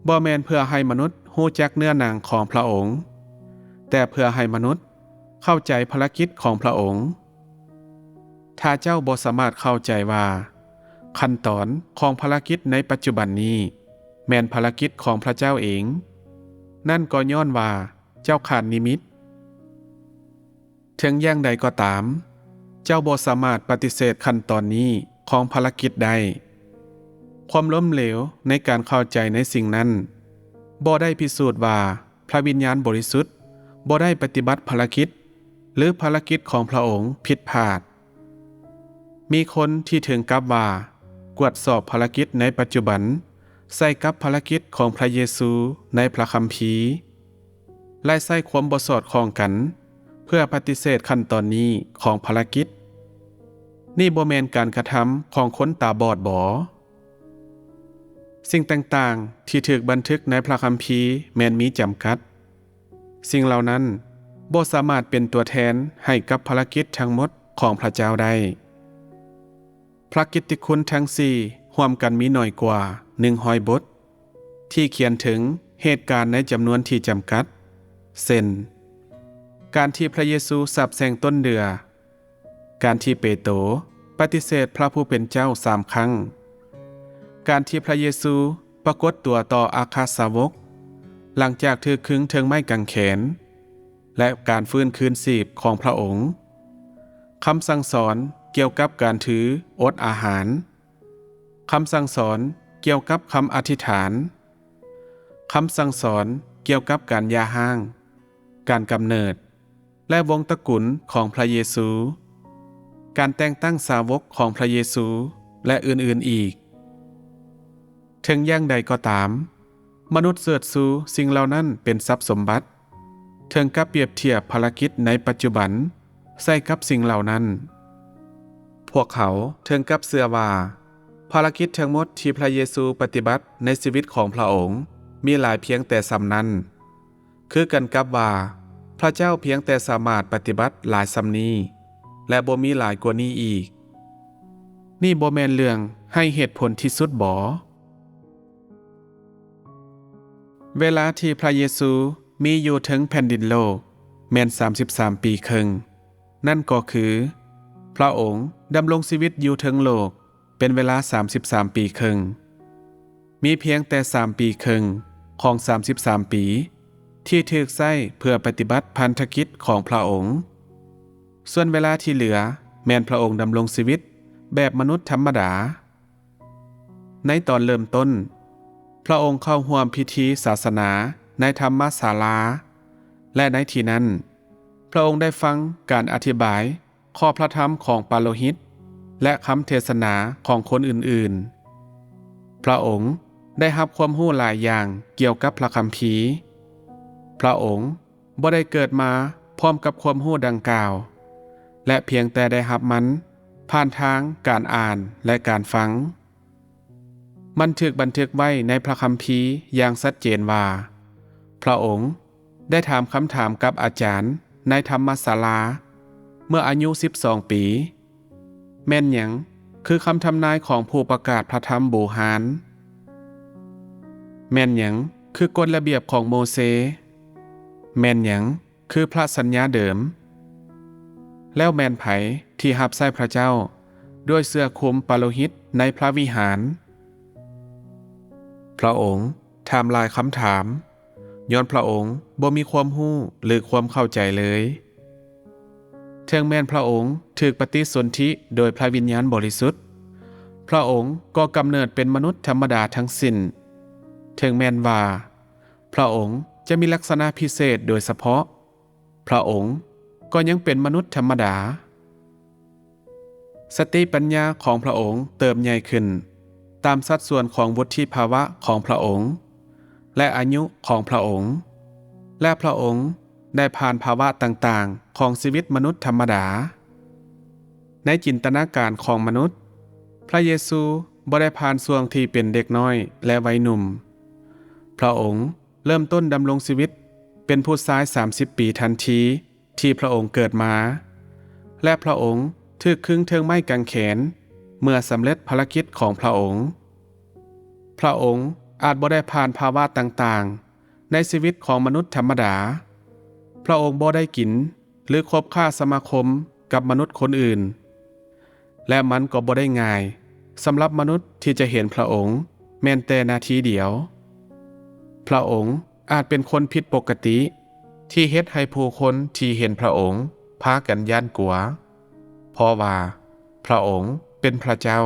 ບໍ່ແມ່ນເພື່ອໃຫ້ມະນຸດຮູ້ຈັກເນື້ອໜັງຂອງພຣະອົງ, ແຕ່ເພື່ອໃຫ້ມະນຸດເຂົ້າໃຈພາລະກິດຂອງພຣະອົງ. ຖ້າເຈົ້າບໍ່ສາມາດເຂົ້າໃຈວ່າຂັ້ນຕອນຂອງພາລະກິດໃນປັດຈຸບັນນີ້ແມ່ນພາລະກິດຂອງພຣະເຈົ້າເອງ, ນັ້ນກໍຍ້ອນວ່າເຈົ້າຂາດນິມິດ. ເຖິງຢ່າງໃດກໍຕາມ, ເຈົ້າບໍ່ສາມາດປະຕິເສດຂັ້ນຕອນນີ້ຂອງພາລະກິດໄດ້. ຄວາມລົ້ມເຫຼວໃນການເຂົ້າໃຈໃນສິ່ງນັ້ນ ບໍ່ໄດ້ພິສູດວ່າພຣະວິນຍານບໍລິສຸດບໍ່ໄດ້ປະຕິບັດພາລະກິດ ຫຼື ພາລະກິດຂອງພຣະອົງຜິດພາດ. ມີຄົນທີ່ເຖິງກັບວ່າກວດສອບພາລະກິດໃນປັດຈຸບັນໃສ່ກັບພາລະກິດຂອງພຣະເຢຊູໃນພຣະຄຳພີ ແລະ ໃຊ້ຄວາມບໍ່ສອດຄ່ອງກັນເພື່ອປະຕິເສດຂັ້ນຕອນນີ້ຂອງພາລະກິດ. ນີ້ບໍ່ແມ່ນການກະທຳຂອງຄົນຕາບອດບໍ? ສິ່ງຕ່າງໆທີ່ຖືກບັນທຶກໃນພຣະຄຳພີແມ່ນມີຈຳກັດ. ສິ່ງເຫຼົ່ານັ້ນບໍ່ສາມາດເປັນຕົວແທນໃຫ້ກັບພາລະກິດທັງໝົດຂອງພຣະເຈົ້າໄດ້. ພຣະກິດຕິຄຸນທັງສີ່ຮ່ວມກັນມີໜ້ອຍກວ່າໜຶ່ງຮ້ອຍບົດ ທີ່ຂຽນເຖິງເຫດການໃນຈຳນວນທີ່ຈຳກັດ, ເຊັ່ນ ການທີ່ພຣະເຢຊູສາບແຊ່ງຕົ້ນເດື່ອ, ການທີ່ເປໂຕປະຕິເສດພຣະຜູ້ເປັນເຈົ້າສາມຄັ້ງ, ການທີ່ພຣະເຢຊູປາກົດຕົວຕໍ່ອັກຄະສາວົກຫຼັງຈາກຖືກຄຶງເທິງໄມ້ກາງແຂນ, ແລະ ການຟື້ນຄືນຊີບຂອງພຣະອົງ, ຄຳສັ່ງສອນກ່ຽວກັບການຖືອົດອາຫານ, ຄຳສັ່ງສອນກ່ຽວກັບຄຳອະທິຖານ, ຄຳສັ່ງສອນກ່ຽວກັບການຢ່າຮ້າງ, ການກຳເນີດ ແລະ ວົງຕະກຸນຂອງພຣະເຢຊູ, ການແຕ່ງຕັ້ງສາວົກຂອງພຣະເຢຊູ ແລະ ອື່ນໆອີກ. ເຖິງຢ່າງໃດກໍຕາມ, ມະນຸດເສີດຊູສິ່ງເຫຼົ່ານັ້ນເປັນຊັບສົມບັດ, ເຖິງກັບປຽບທຽບພາລະກິດໃນປັດຈຸບັນໃສ່ກັບສິ່ງເຫຼົ່ານັ້ນ. ພວກເຂົາເຖິງກັບເຊື່ອວ່າ ພາລະກິດທັງໝົດທີ່ພຣະເຢຊູປະຕິບັດໃນຊີວິດຂອງພຣະອົງມີຫຼາຍພຽງແຕ່ສ່ຳນັ້ນ, ຄືກັນກັບວ່າພຣະເຈົ້າພຽງແຕ່ສາມາດປະຕິບັດຫຼາຍສ່ຳນີ້ ແລະ ບໍ່ມີຫຼາຍກວ່ານີ້ອີກ. ນີ້ບໍ່ແມ່ນເລື່ອງໃຫ້ເຫດຜົນທີ່ສຸດບໍ? ເວລາທີ່ພຣະເຢຊູມີຢູ່ເທິງແຜ່ນດິນໂລກແມ່ນສາມສິບສາມປີເຄິ່ງ, ນັ້ນກໍຄື ພຣະອົງດຳລົງຊີວິດຢູ່ເທິງໂລກເປັນເວລາສາມສິບສາມປີເຄິ່ງ. ມີພຽງແຕ່ສາມປີເຄິ່ງຂອງສາມສິບສາມປີທີ່ຖືກໃຊ້ເພື່ອປະຕິບັດພັນທະກິດຂອງພຣະອົງ. ສ່ວນເວລາທີ່ເຫຼືອແມ່ນພຣະອົງດຳລົງຊີວິດແບບມະນຸດທຳມະດາ. ໃນຕອນເລີ່ມຕົ້ນ, ພຣະອົງເຂົ້າຮ່ວມພິທີສາສະໜາໃນທຳມະສາລາ, ແລະ ໃນທີ່ນັ້ນ, ພຣະອົງໄດ້ຟັງການອະທິບາຍຂໍ້ພຣະທຳຂອງປາໂລຫິດ ແລະ ຄຳເທດສະໜາຂອງຄົນອື່ນໆ. ພຣະອົງໄດ້ຮັບຄວາມຮູ້ຫຼາຍຢ່າງກ່ຽວກັບພຣະຄຳພີ. ພຣະອົງ ບໍ່ໄດ້ເກີດມາພ້ອມກັບຄວາມຮູ້ດັ່ງກ່າວ ແລະ ພຽງແຕ່ໄດ້ຮັບມັນຜ່ານທາງການອ່ານ ແລະ ການຟັງ. ມັນຖືກບັນທຶກໄວ້ໃນພຣະຄຳພີຢ່າງຊັດເຈນວ່າ ພຣະອົງໄດ້ຖາມຄຳຖາມກັບອາຈານໃນທຳມະສາລາເມື່ອອາຍຸສິບສອງປີ. ແມ່ນຫຍັງຄືຄຳທຳນາຍຂອງຜູ້ປະກາດພຣະທຳບູຮານ? ແມ່ນຫຍັງຄືກົດລະບຽບຂອງໂມເຊ? ແມ່ນຫຍັງຄືພຣະສັນຍາເດີມ? ແລ້ວແມ່ນໃຜທີ່ຮັບໃຊ້ພຣະເຈົ້າ ດ້ວຍເສື້ອຄຸມປະໂລຫິດໃນພະວິຫານ. ພະອົງຖາມຫຼາຍຄຳຖາມ ຍ້ອນພະອົງບໍ່ມີຄວາມຮູ້ ຫຼື ຄວາມເຂົ້າໃຈເລີຍ. ເຖິງແມ່ນພະອົງຖືກປະຕິສົນທິໂດຍພະວິນຍານບໍລິສຸດ, ພະອົງກໍກຳເນີດເປັນມະນຸດທຳມະດາທັງສິ້ນ. ເຖິງແມ່ນວ່າພະອົງຈະມີລັກສະນະພິເສດໂດຍສະເພາະ, ພະອົງກໍຍັງເປັນມະນຸດທຳມະດາ. ສະຕິປັນຍາຂອງພະອົງເຕີບໃຫຍ່ຂຶ້ນຕາມສັດສ່ວນຂອງວຸດທິພາວະຂອງພະອົງ ແລະ ອາຍຸຂອງພະອົງ, ແລະ ພະອົງໄດ້ຜ່ານພາວະຕ່າງໆຂອງຊີວິດມະນຸດທຳມະດາ. ໃນຈິນຕະນາການຂອງມະນຸດ, ພະເຢຊູບໍ່ໄດ້ຜ່ານຊ່ວງທີ່ເປັນເດັກນ້ອຍ ແລະ ໄວໜຸ່ມ. ພະອົງເລີ່ມຕົ້ນດຳລົງຊີວິດເປັນຜູ້ຊາຍສາມສິບປີທັນທີ ທີ່ພະອົງເກີດມາ ແລະ ພະອົງຖືກຄຶງເທິງໄມ້ກາງແຂນເມື່ອສຳເລັດພາລະກິດຂອງພະອົງ. ພະອົງອາດບໍ່ໄດ້ຜ່ານພາວະຕ່າງໆໃນຊີວິດຂອງມະນຸດທຳມະດາ. ພະອົງບໍ່ໄດ້ກິນ ຫຼື ຄົບຄ້າສະມາຄົມກັບມະນຸດຄົນອື່ນ. ແລະ ມັນກໍບໍ່ໄດ້ງ່າຍສຳລັບມະນຸດທີ່ຈະເຫັນພະອົງແມ່ນແຕ່ນາທີດຽວ. ພະອົງອາດເປັນຄົນຜິດປົກກະຕິທີ່ເຮັດໃຫ້ຜູ້ຄົນທີ່ເຫັນພະອົງພາກັນຢ້ານກົວ, ເພາະວ່າພະອົງເປັນພະເຈົ້າ.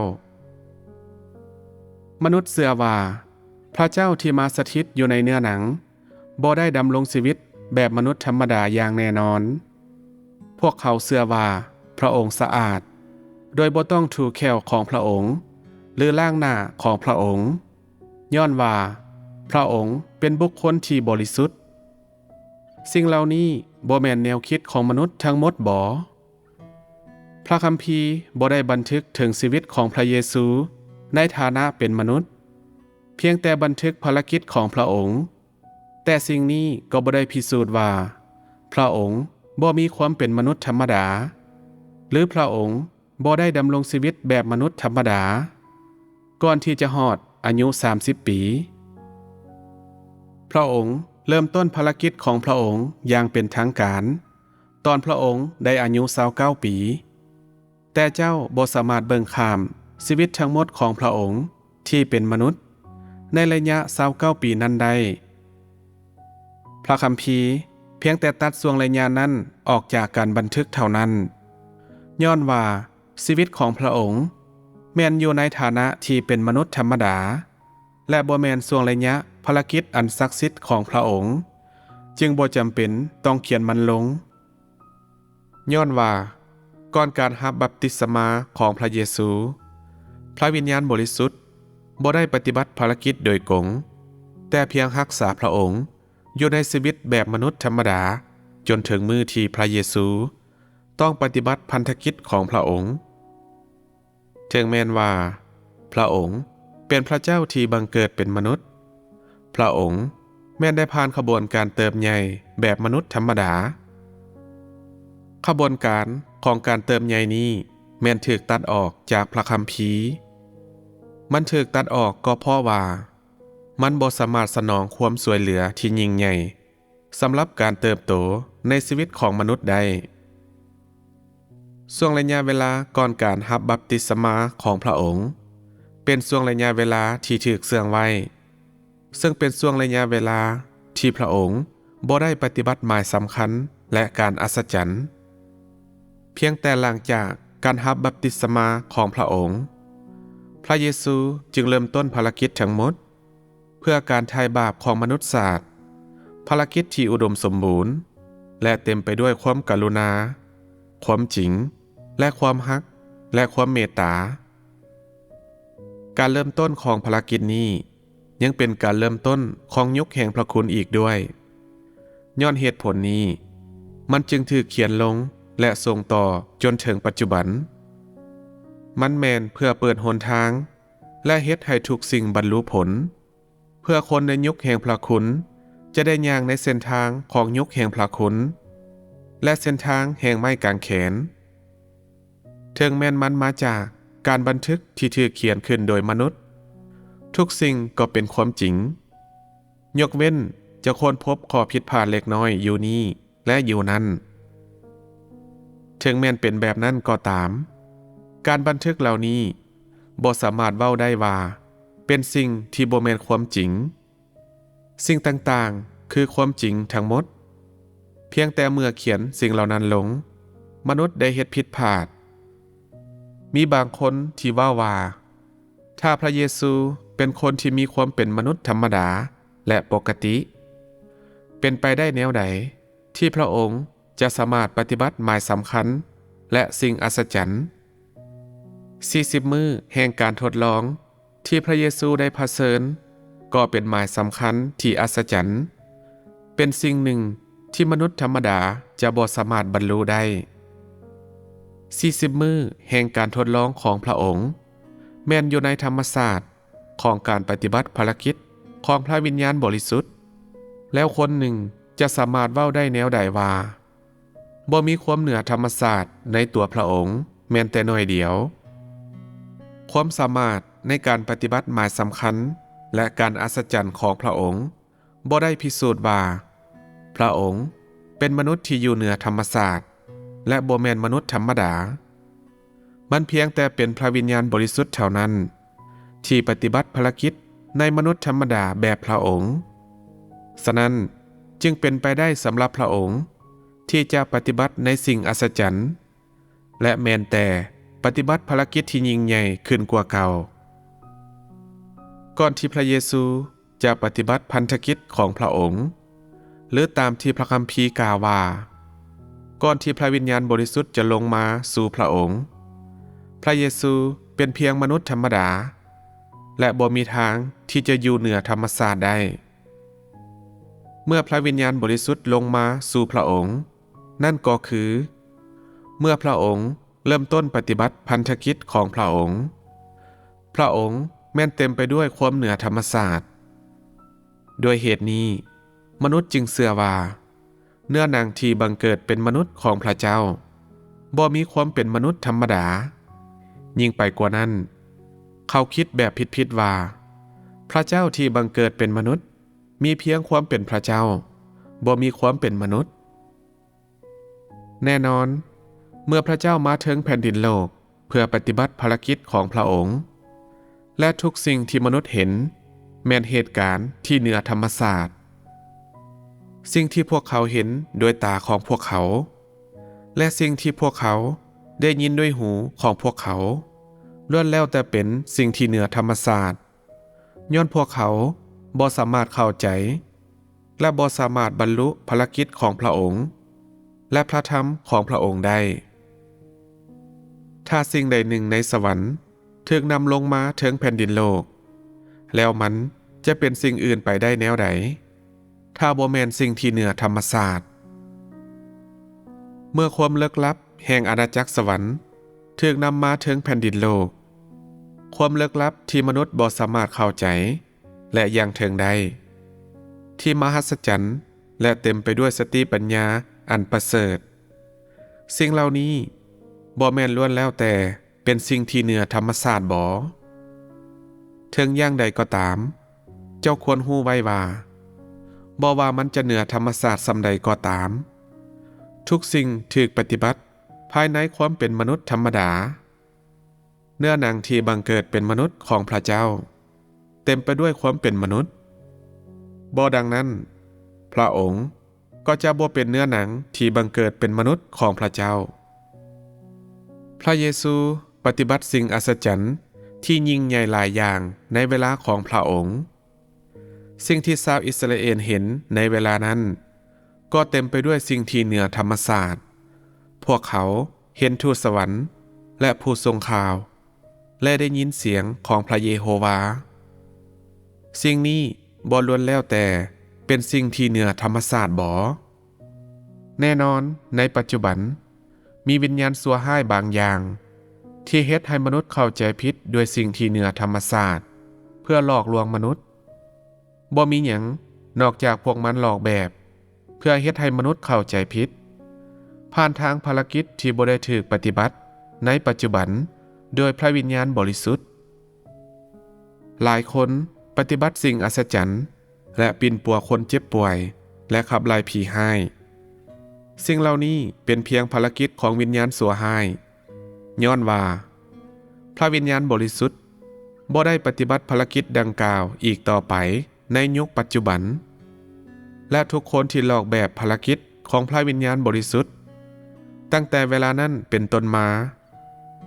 ມະນຸດເຊື່ອວ່າພະເຈົ້າທີ່ມາສະຖິດຢູ່ໃນເນື້ອໜັງ ບໍ່ໄດ້ດຳລົງຊີວິດແບບມະນຸດທຳມະດາຢ່າງແນ່ນອນ. ພວກເຂົາເຊື່ອວ່າພະອົງສະອາດ ໂດຍບໍ່ຕ້ອງຖູແຂ້ວຂອງພະອົງ ຫຼື ລ້າງໜ້າຂອງພະອົງ, ຍ້ອນວ່າພະອົງເປັນບຸກຄົນທີ່ບໍລິສຸດ. ສິ່ງເຫຼົ່ານີ້ບໍ່ແມ່ນແນວຄິດຂອງມະນຸດທັງໝົດບໍ? ພະຄຳພີບໍ່ໄດ້ບັນທຶກເຖິງຊີວິດຂອງພະເຢຊູໃນຖານະເປັນມະນຸດ, ພຽງແຕ່ບັນທຶກພາລະກິດຂອງພະອົງ. ແຕ່ສິ່ງນີ້ກໍບໍ່ໄດ້ພິສູດວ່າພະອົງບໍ່ມີຄວາມເປັນມະນຸດທຳມະດາ ຫຼື ພະອົງບໍ່ໄດ້ດຳລົງຊີວິດແບບມະນຸດທຳມະດາ ກ່ອນທີ່ຈະຮອດອາຍຸສາມສິບປີ. ພະອົງເລີ່ມຕົ້ນພາລະກິດຂອງພະອົງຢ່າງເປັນທາງການ ຕອນພະອົງໄດ້ອາຍຸຊາວເກົ້າປີ. ແຕ່ເຈົ້າບໍ່ສາມາດເບິ່ງຂ້າມຊີວິດທັງໝົດຂອງພະອົງທີ່ເປັນມະນຸດໃນໄລຍະຊາວເກົ້າປີນັ້ນໄດ້. ພະຄຳພີພຽງແຕ່ຕັດຊ່ວງໄລຍະນັ້ນອອກຈາກການບັນທຶກເທົ່ານັ້ນ, ຍ້ອນວ່າຊີວິດຂອງພະອົງແມ່ນຢູ່ໃນຖານະທີ່ເປັນມະນຸດທຳມະດາ ແລະ ບໍ່ແມ່ນຊ່ວງໄລຍະພາລະກິດອັນສັກສິດຂອງພະອົງ, ຈຶ່ງບໍ່ຈຳເປັນຕ້ອງຂຽນມັນລົງ. ຍ້ອນວ່າກ່ອນການຮັບບັບຕິສະມາຂອງພະເຢຊູ, ພະວິນຍານບໍລິສຸດບໍ່ໄດ້ປະຕິບັດພາລະກິດໂດຍກົງ, ແຕ່ພຽງຮັກສາພະອົງຢູ່ໃນຊີວິດແບບມະນຸດທຳມະດາ ຈົນເຖິງມື້ທີ່ພະເຢຊູຕ້ອງປະຕິບັດພັນທະກິດຂອງພະອົງ. ເຖິງແມ່ນວ່າພະອົງເປັນພະເຈົ້າທີ່ບັງເກີດເປັນມະນຸດ, ພະອົງແມ່ນໄດ້ຜ່ານຂະບວນການເຕີບໃຫຍ່ແບບມະນຸດທຳມະດາ. ຂະບວນການຂອງການເຕີບໃຫຍ່ນີ້ແມ່ນຖືກຕັດອອກຈາກພະຄຳພີ. ມັນຖືກຕັດອອກກໍເພາະວ່າມັນບໍ່ສາມາດສະໜອງຄວາມຊ່ວຍເຫຼືອທີ່ຍິ່ງໃຫຍ່ ສຳລັບການເຕີບໂຕໃນຊີວິດຂອງມະນຸດໄດ້. ຊ່ວງໄລຍະເວລາກ່ອນການຮັບບັບຕິສະມາຂອງພະອົງ ເປັນຊ່ວງໄລຍະເວລາທີ່ຖືກເຊື່ອງໄວ້, ເຊິ່ງເປັນຊ່ວງໄລຍະເວລາທີ່ພະອົງບໍ່ໄດ້ປະຕິບັດໝາຍສຳຄັນ ແລະ ການອັດສະຈັນ. ພຽງແຕ່ຫຼັງຈາກການຮັບບັບຕິສະມາຂອງພະອົງ, ພະເຢຊູຈຶ່ງເລີ່ມຕົ້ນພາລະກິດທັງໝົດ ເພື່ອການໄຖ່ບາບຂອງມະນຸດຊາດ, ພາລະກິດທີ່ອຸດົມສົມບູນ ແລະ ເຕັມໄປດ້ວຍຄວາມກະລຸນາ, ຄວາມຈິງ ແລະ ຄວາມຮັກ ແລະ ຄວາມເມດຕາ. ການເລີ່ມຕົ້ນຂອງພາລະກິດນີ້ຍັງເປັນການເລີ່ມຕົ້ນຂອງຍຸກແຫ່ງພະຄຸນອີກດ້ວຍ. ຍ້ອນເຫດຜົນນີ້, ມັນຈຶ່ງຖືກຂຽນລົງ ແລະ ສົ່ງຕໍ່ຈົນເຖິງປັດຈຸບັນ. ມັນແມ່ນເພື່ອເປີດຫົນທາງ ແລະ ເຮັດໃຫ້ທຸກສິ່ງບັນລຸຜົນ, ເພື່ອຄົນໃນຍຸກແຫ່ງພະຄຸນຈະໄດ້ຍ່າງໃນເສັ້ນທາງຂອງຍຸກແຫ່ງພະຄຸນ ແລະ ເສັ້ນທາງແຫ່ງໄມ້ກາງແຂນ. ເຖິງແມ່ນມັນມາຈາກການບັນທຶກທີ່ຖືກຂຽນຂຶ້ນໂດຍມະນຸດ, ທຸກສິ່ງກໍເປັນຄວາມຈິງ, ຍົກເວັ້ນຈະຄົ້ນພົບຂໍ້ຜິດພາດເລັກນ້ອຍຢູ່ນີ້ ແລະ ຢູ່ນັ້ນ. ເຖິງແມ່ນເປັນແບບນັ້ນກໍຕາມ, ການບັນທຶກເຫຼົ່ານີ້ບໍ່ສາມາດເວົ້າໄດ້ວ່າເປັນສິ່ງທີ່ບໍ່ແມ່ນຄວາມຈິງ. ສິ່ງຕ່າງໆ ຄືຄວາມຈິງທັງໝົດ. ພຽງແຕ່ເມື່ອຂຽນສິ່ງເຫຼົ່ານັ້ນລົງ, ມະນຸດໄດ້ເຮັດຜິດພາດ. ມີບາງຄົນທີ່ເວົ້າວ່າ ຖ້າພະເຢຊູເປັນຄົນທີ່ມີຄວາມເປັນມະນຸດທຳມະດາ ແລະ ປົກກະຕິ, ເປັນໄປໄດ້ແນວໃດທີ່ພະອົງຈະສາມາດປະຕິບັດໝາຍສຳຄັນ ແລະ ສິ່ງອັດສະຈັນ? ສີ່ສິບມື້ແຫ່ງການທົດລອງທີ່ພະເຢຊູໄດ້ຜະເຊີນ ກໍເປັນໝາຍສຳຄັນທີ່ອັດສະຈັນ, ເປັນສິ່ງໜຶ່ງທີ່ມະນຸດທຳມະດາຈະບໍ່ສາມາດບັນລຸໄດ້. ສີ່ສິບມື້ແຫ່ງການທົດລອງຂອງພະອົງ ແມ່ນຢູ່ໃນທຳມະຊາດຂອງການປະຕິບັດພາລະກິດຂອງພະວິນຍານບໍລິສຸດ, ແລ້ວຄົນໜຶ່ງຈະສາມາດເວົ້າໄດ້ແນວໃດວ່າ ບໍ່ມີຄວາມເໜືອທຳມະຊາດໃນຕົວພະອົງແມ່ນແຕ່ໜ້ອຍດຽວ. ຄວາມສາມາດໃນການປະຕິບັດໝາຍສຳຄັນ ແລະ ການອັດສະຈັນຂອງພະອົງ ບໍ່ໄດ້ພິສູດວ່າ ພະອົງເປັນມະນຸດທີ່ຢູ່ເໜືອທຳມະຊາດ ແລະ ບໍ່ແມ່ນມະນຸດທຳມະດາ. ມັນພຽງແຕ່ເປັນພະວິນຍານບໍລິສຸດເທົ່ານັ້ນ ທີ່ປະຕິບັດພາລະກິດໃນມະນຸດທຳມະດາແບບພະອົງ. ສະນັ້ນ, ຈຶ່ງເປັນໄປໄດ້ສຳລັບພະອົງທີ່ຈະປະຕິບັດໃນສິ່ງອັດສະຈັນ ແລະ ແມ່ນແຕ່ປະຕິບັດພາລະກິດທີ່ຍິ່ງໃຫຍ່ຂຶ້ນກວ່າເກົ່າ. ກ່ອນທີ່ພະເຢຊູຈະປະຕິບັດພັນທະກິດຂອງພະອົງ, ຫຼື ຕາມທີ່ພະຄຳພີກ່າວວ່າ, ກ່ອນທີ່ພະວິນຍານບໍລິສຸດຈະລົງມາສູ່ພະອົງ, ພະເຢຊູເປັນພຽງມະນຸດທຳມະດາ ແລະ ບໍ່ມີທາງທີ່ຈະຢູ່ເໜືອທຳມະຊາດໄດ້. ເມື່ອພະວິນຍານບໍລິສຸດລົງມາສູ່ພະອົງ, ນັ້ນກໍຄື ເມື່ອພະອົງເລີ່ມຕົ້ນປະຕິບັດພັນທະກິດຂອງພະອົງ, ພະອົງແມ່ນເຕັມໄປດ້ວຍຄວາມເໜືອທຳມະຊາດ. ດ້ວຍເຫດນີ້, ມະນຸດຈຶ່ງເຊື່ອວ່າ ເນື້ອໜັງທີ່ບັງເກີດເປັນມະນຸດຂອງພະເຈົ້າ ບໍ່ມີຄວາມເປັນມະນຸດທຳມະດາ. ຍິ່ງໄປກວ່ານັ້ນ, ເຂົາຄິດແບບຜິດໆວ່າ ພະເຈົ້າທີ່ບັງເກີດເປັນມະນຸດ ມີພຽງຄວາມເປັນພະເຈົ້າ, ບໍ່ມີຄວາມເປັນມະນຸດ. ແນ່ນອນ, ເມື່ອພະເຈົ້າມາເຖິງແຜ່ນດິນໂລກເພື່ອປະຕິບັດພາລະກິດຂອງພະອົງ, ແລະ ທຸກສິ່ງທີ່ມະນຸດເຫັນແມ່ນເຫດການທີ່ເໜືອທຳມະຊາດ. ສິ່ງທີ່ພວກເຂົາເຫັນດ້ວຍຕາຂອງພວກເຂົາ ແລະ ສິ່ງທີ່ພວກເຂົາໄດ້ຍິນດ້ວຍຫູຂອງພວກເຂົາ ລ້ວນແລ້ວແຕ່ເປັນສິ່ງທີ່ເໜືອທຳມະຊາດ, ຍ້ອນພວກເຂົາບໍ່ສາມາດເຂົ້າໃຈ ແລະ ບໍ່ສາມາດບັນລຸພາລະກິດຂອງພະອົງ ແລະ ພະທຳຂອງພະອົງໄດ້. ຖ້າສິ່ງໃດໜຶ່ງໃນສະຫວັນຖືກນຳລົງມາເຖິງແຜ່ນດິນໂລກ, ແລ້ວມັນຈະເປັນສິ່ງອື່ນໄປໄດ້ແນວໃດ ຖ້າບໍ່ແມ່ນສິ່ງທີ່ເໜືອທຳມະຊາດ? ເມື່ອຄວາມເລິກລັບແຫ່ງອານາຈັກສະຫວັນຖືກນຳມາເຖິງແຜ່ນດິນໂລກ, ຄວາມເລິກລັບທີ່ມະນຸດບໍ່ສາມາດເຂົ້າໃຈ ແລະ ຢ່າງເຖິງໄດ້, ທີ່ມະຫັດສະຈັນ ແລະ ເຕັມໄປດ້ວຍສະຕິປັນຍາອັນປະເສີດ. ສິ່ງເຫຼົ່ານີ້ບໍ່ແມ່ນລ້ວນແລ້ວແຕ່ເປັນສິ່ງທີ່ເໜືອທຳມະຊາດບໍ? ເຖິງຢ່າງໃດກໍຕາມ, ເຈົ້າຄວນຮູ້ໄວ້ວ່າ, ບໍ່ວ່າມັນຈະເໜືອທຳມະຊາດສ່ຳໃດກໍຕາມ, ທຸກສິ່ງຖືກປະຕິບັດພາຍໃນຄວາມເປັນມະນຸດທຳມະດາ. ເນື້ອໜັງທີ່ບັງເກີດເປັນມະນຸດຂອງພະເຈົ້າ ເຕັມໄປດ້ວຍຄວາມເປັນມະນຸດ. ບໍ່ດັ່ງນັ້ນ, ພະອົງກໍຈະບໍ່ເປັນເນື້ອໜັງທີ່ບັງເກີດເປັນມະນຸດຂອງພະເຈົ້າ. ພະເຢຊູປະຕິບັດສິ່ງອັດສະຈັນທີ່ຍິ່ງໃຫຍ່ຫຼາຍຢ່າງໃນເວລາຂອງພະອົງ. ສິ່ງທີ່ຊາວອິດສະຣາເອນເຫັນໃນເວລານັ້ນ ກໍເຕັມໄປດ້ວຍສິ່ງທີ່ເໜືອທຳມະຊາດ. ພວກເຂົາເຫັນທູດສະຫວັນ ແລະ ຜູ້ສົ່ງຂ່າວ ແລະ ໄດ້ຍິນສຽງຂອງພະເຢໂຮວາ. ສິ່ງນີ້ບໍ່ລ້ວນແລ້ວແຕ່ເປັນສິ່ງທີ່ເໜືອທຳມະຊາດບໍ? ແນ່ນອນ, ໃນປັດຈຸບັນ, ມີວິນຍານຊົ່ວຮ້າຍບາງຢ່າງ ທີ່ເຮັດໃຫ້ມະນຸດເຂົ້າໃຈຜິດດ້ວຍສິ່ງທີ່ເໜືອທຳມະຊາດ ເພື່ອຫຼອກລວງມະນຸດ. ບໍ່ມີຫຍັງນອກຈາກພວກມັນຫຼອກແບບ ເພື່ອເຮັດໃຫ້ມະນຸດເຂົ້າໃຈຜິດ ຜ່ານທາງພາລະກິດທີ່ບໍ່ໄດ້ຖືກປະຕິບັດໃນປັດຈຸບັນໂດຍພະວິນຍານບໍລິສຸດ. ຫຼາຍຄົນປະຕິບັດສິ່ງອັດສະຈັນ ແລະ ປິ່ນປົວຄົນເຈັບປ່ວຍ ແລະ ຂັບໄລ່ຜີຮ້າຍ. ສິ່ງເຫຼົ່ານີ້ເປັນພຽງພາລະກິດຂອງວິນຍານຊົ່ວຮ້າຍ, ຍ້ອນວ່າ ພະວິນຍານບໍລິສຸດບໍ່ໄດ້ປະຕິບັດພາລະກິດດັ່ງກ່າວອີກຕໍ່ໄປໃນຍຸກປັດຈຸບັນ ແລະ ທຸກຄົນທີ່ລອກແບບພາລະກິດຂອງພະວິນຍານບໍລິສຸດ ຕັ້ງແຕ່ເວລານັ້ນເປັນຕົ້ນມາ,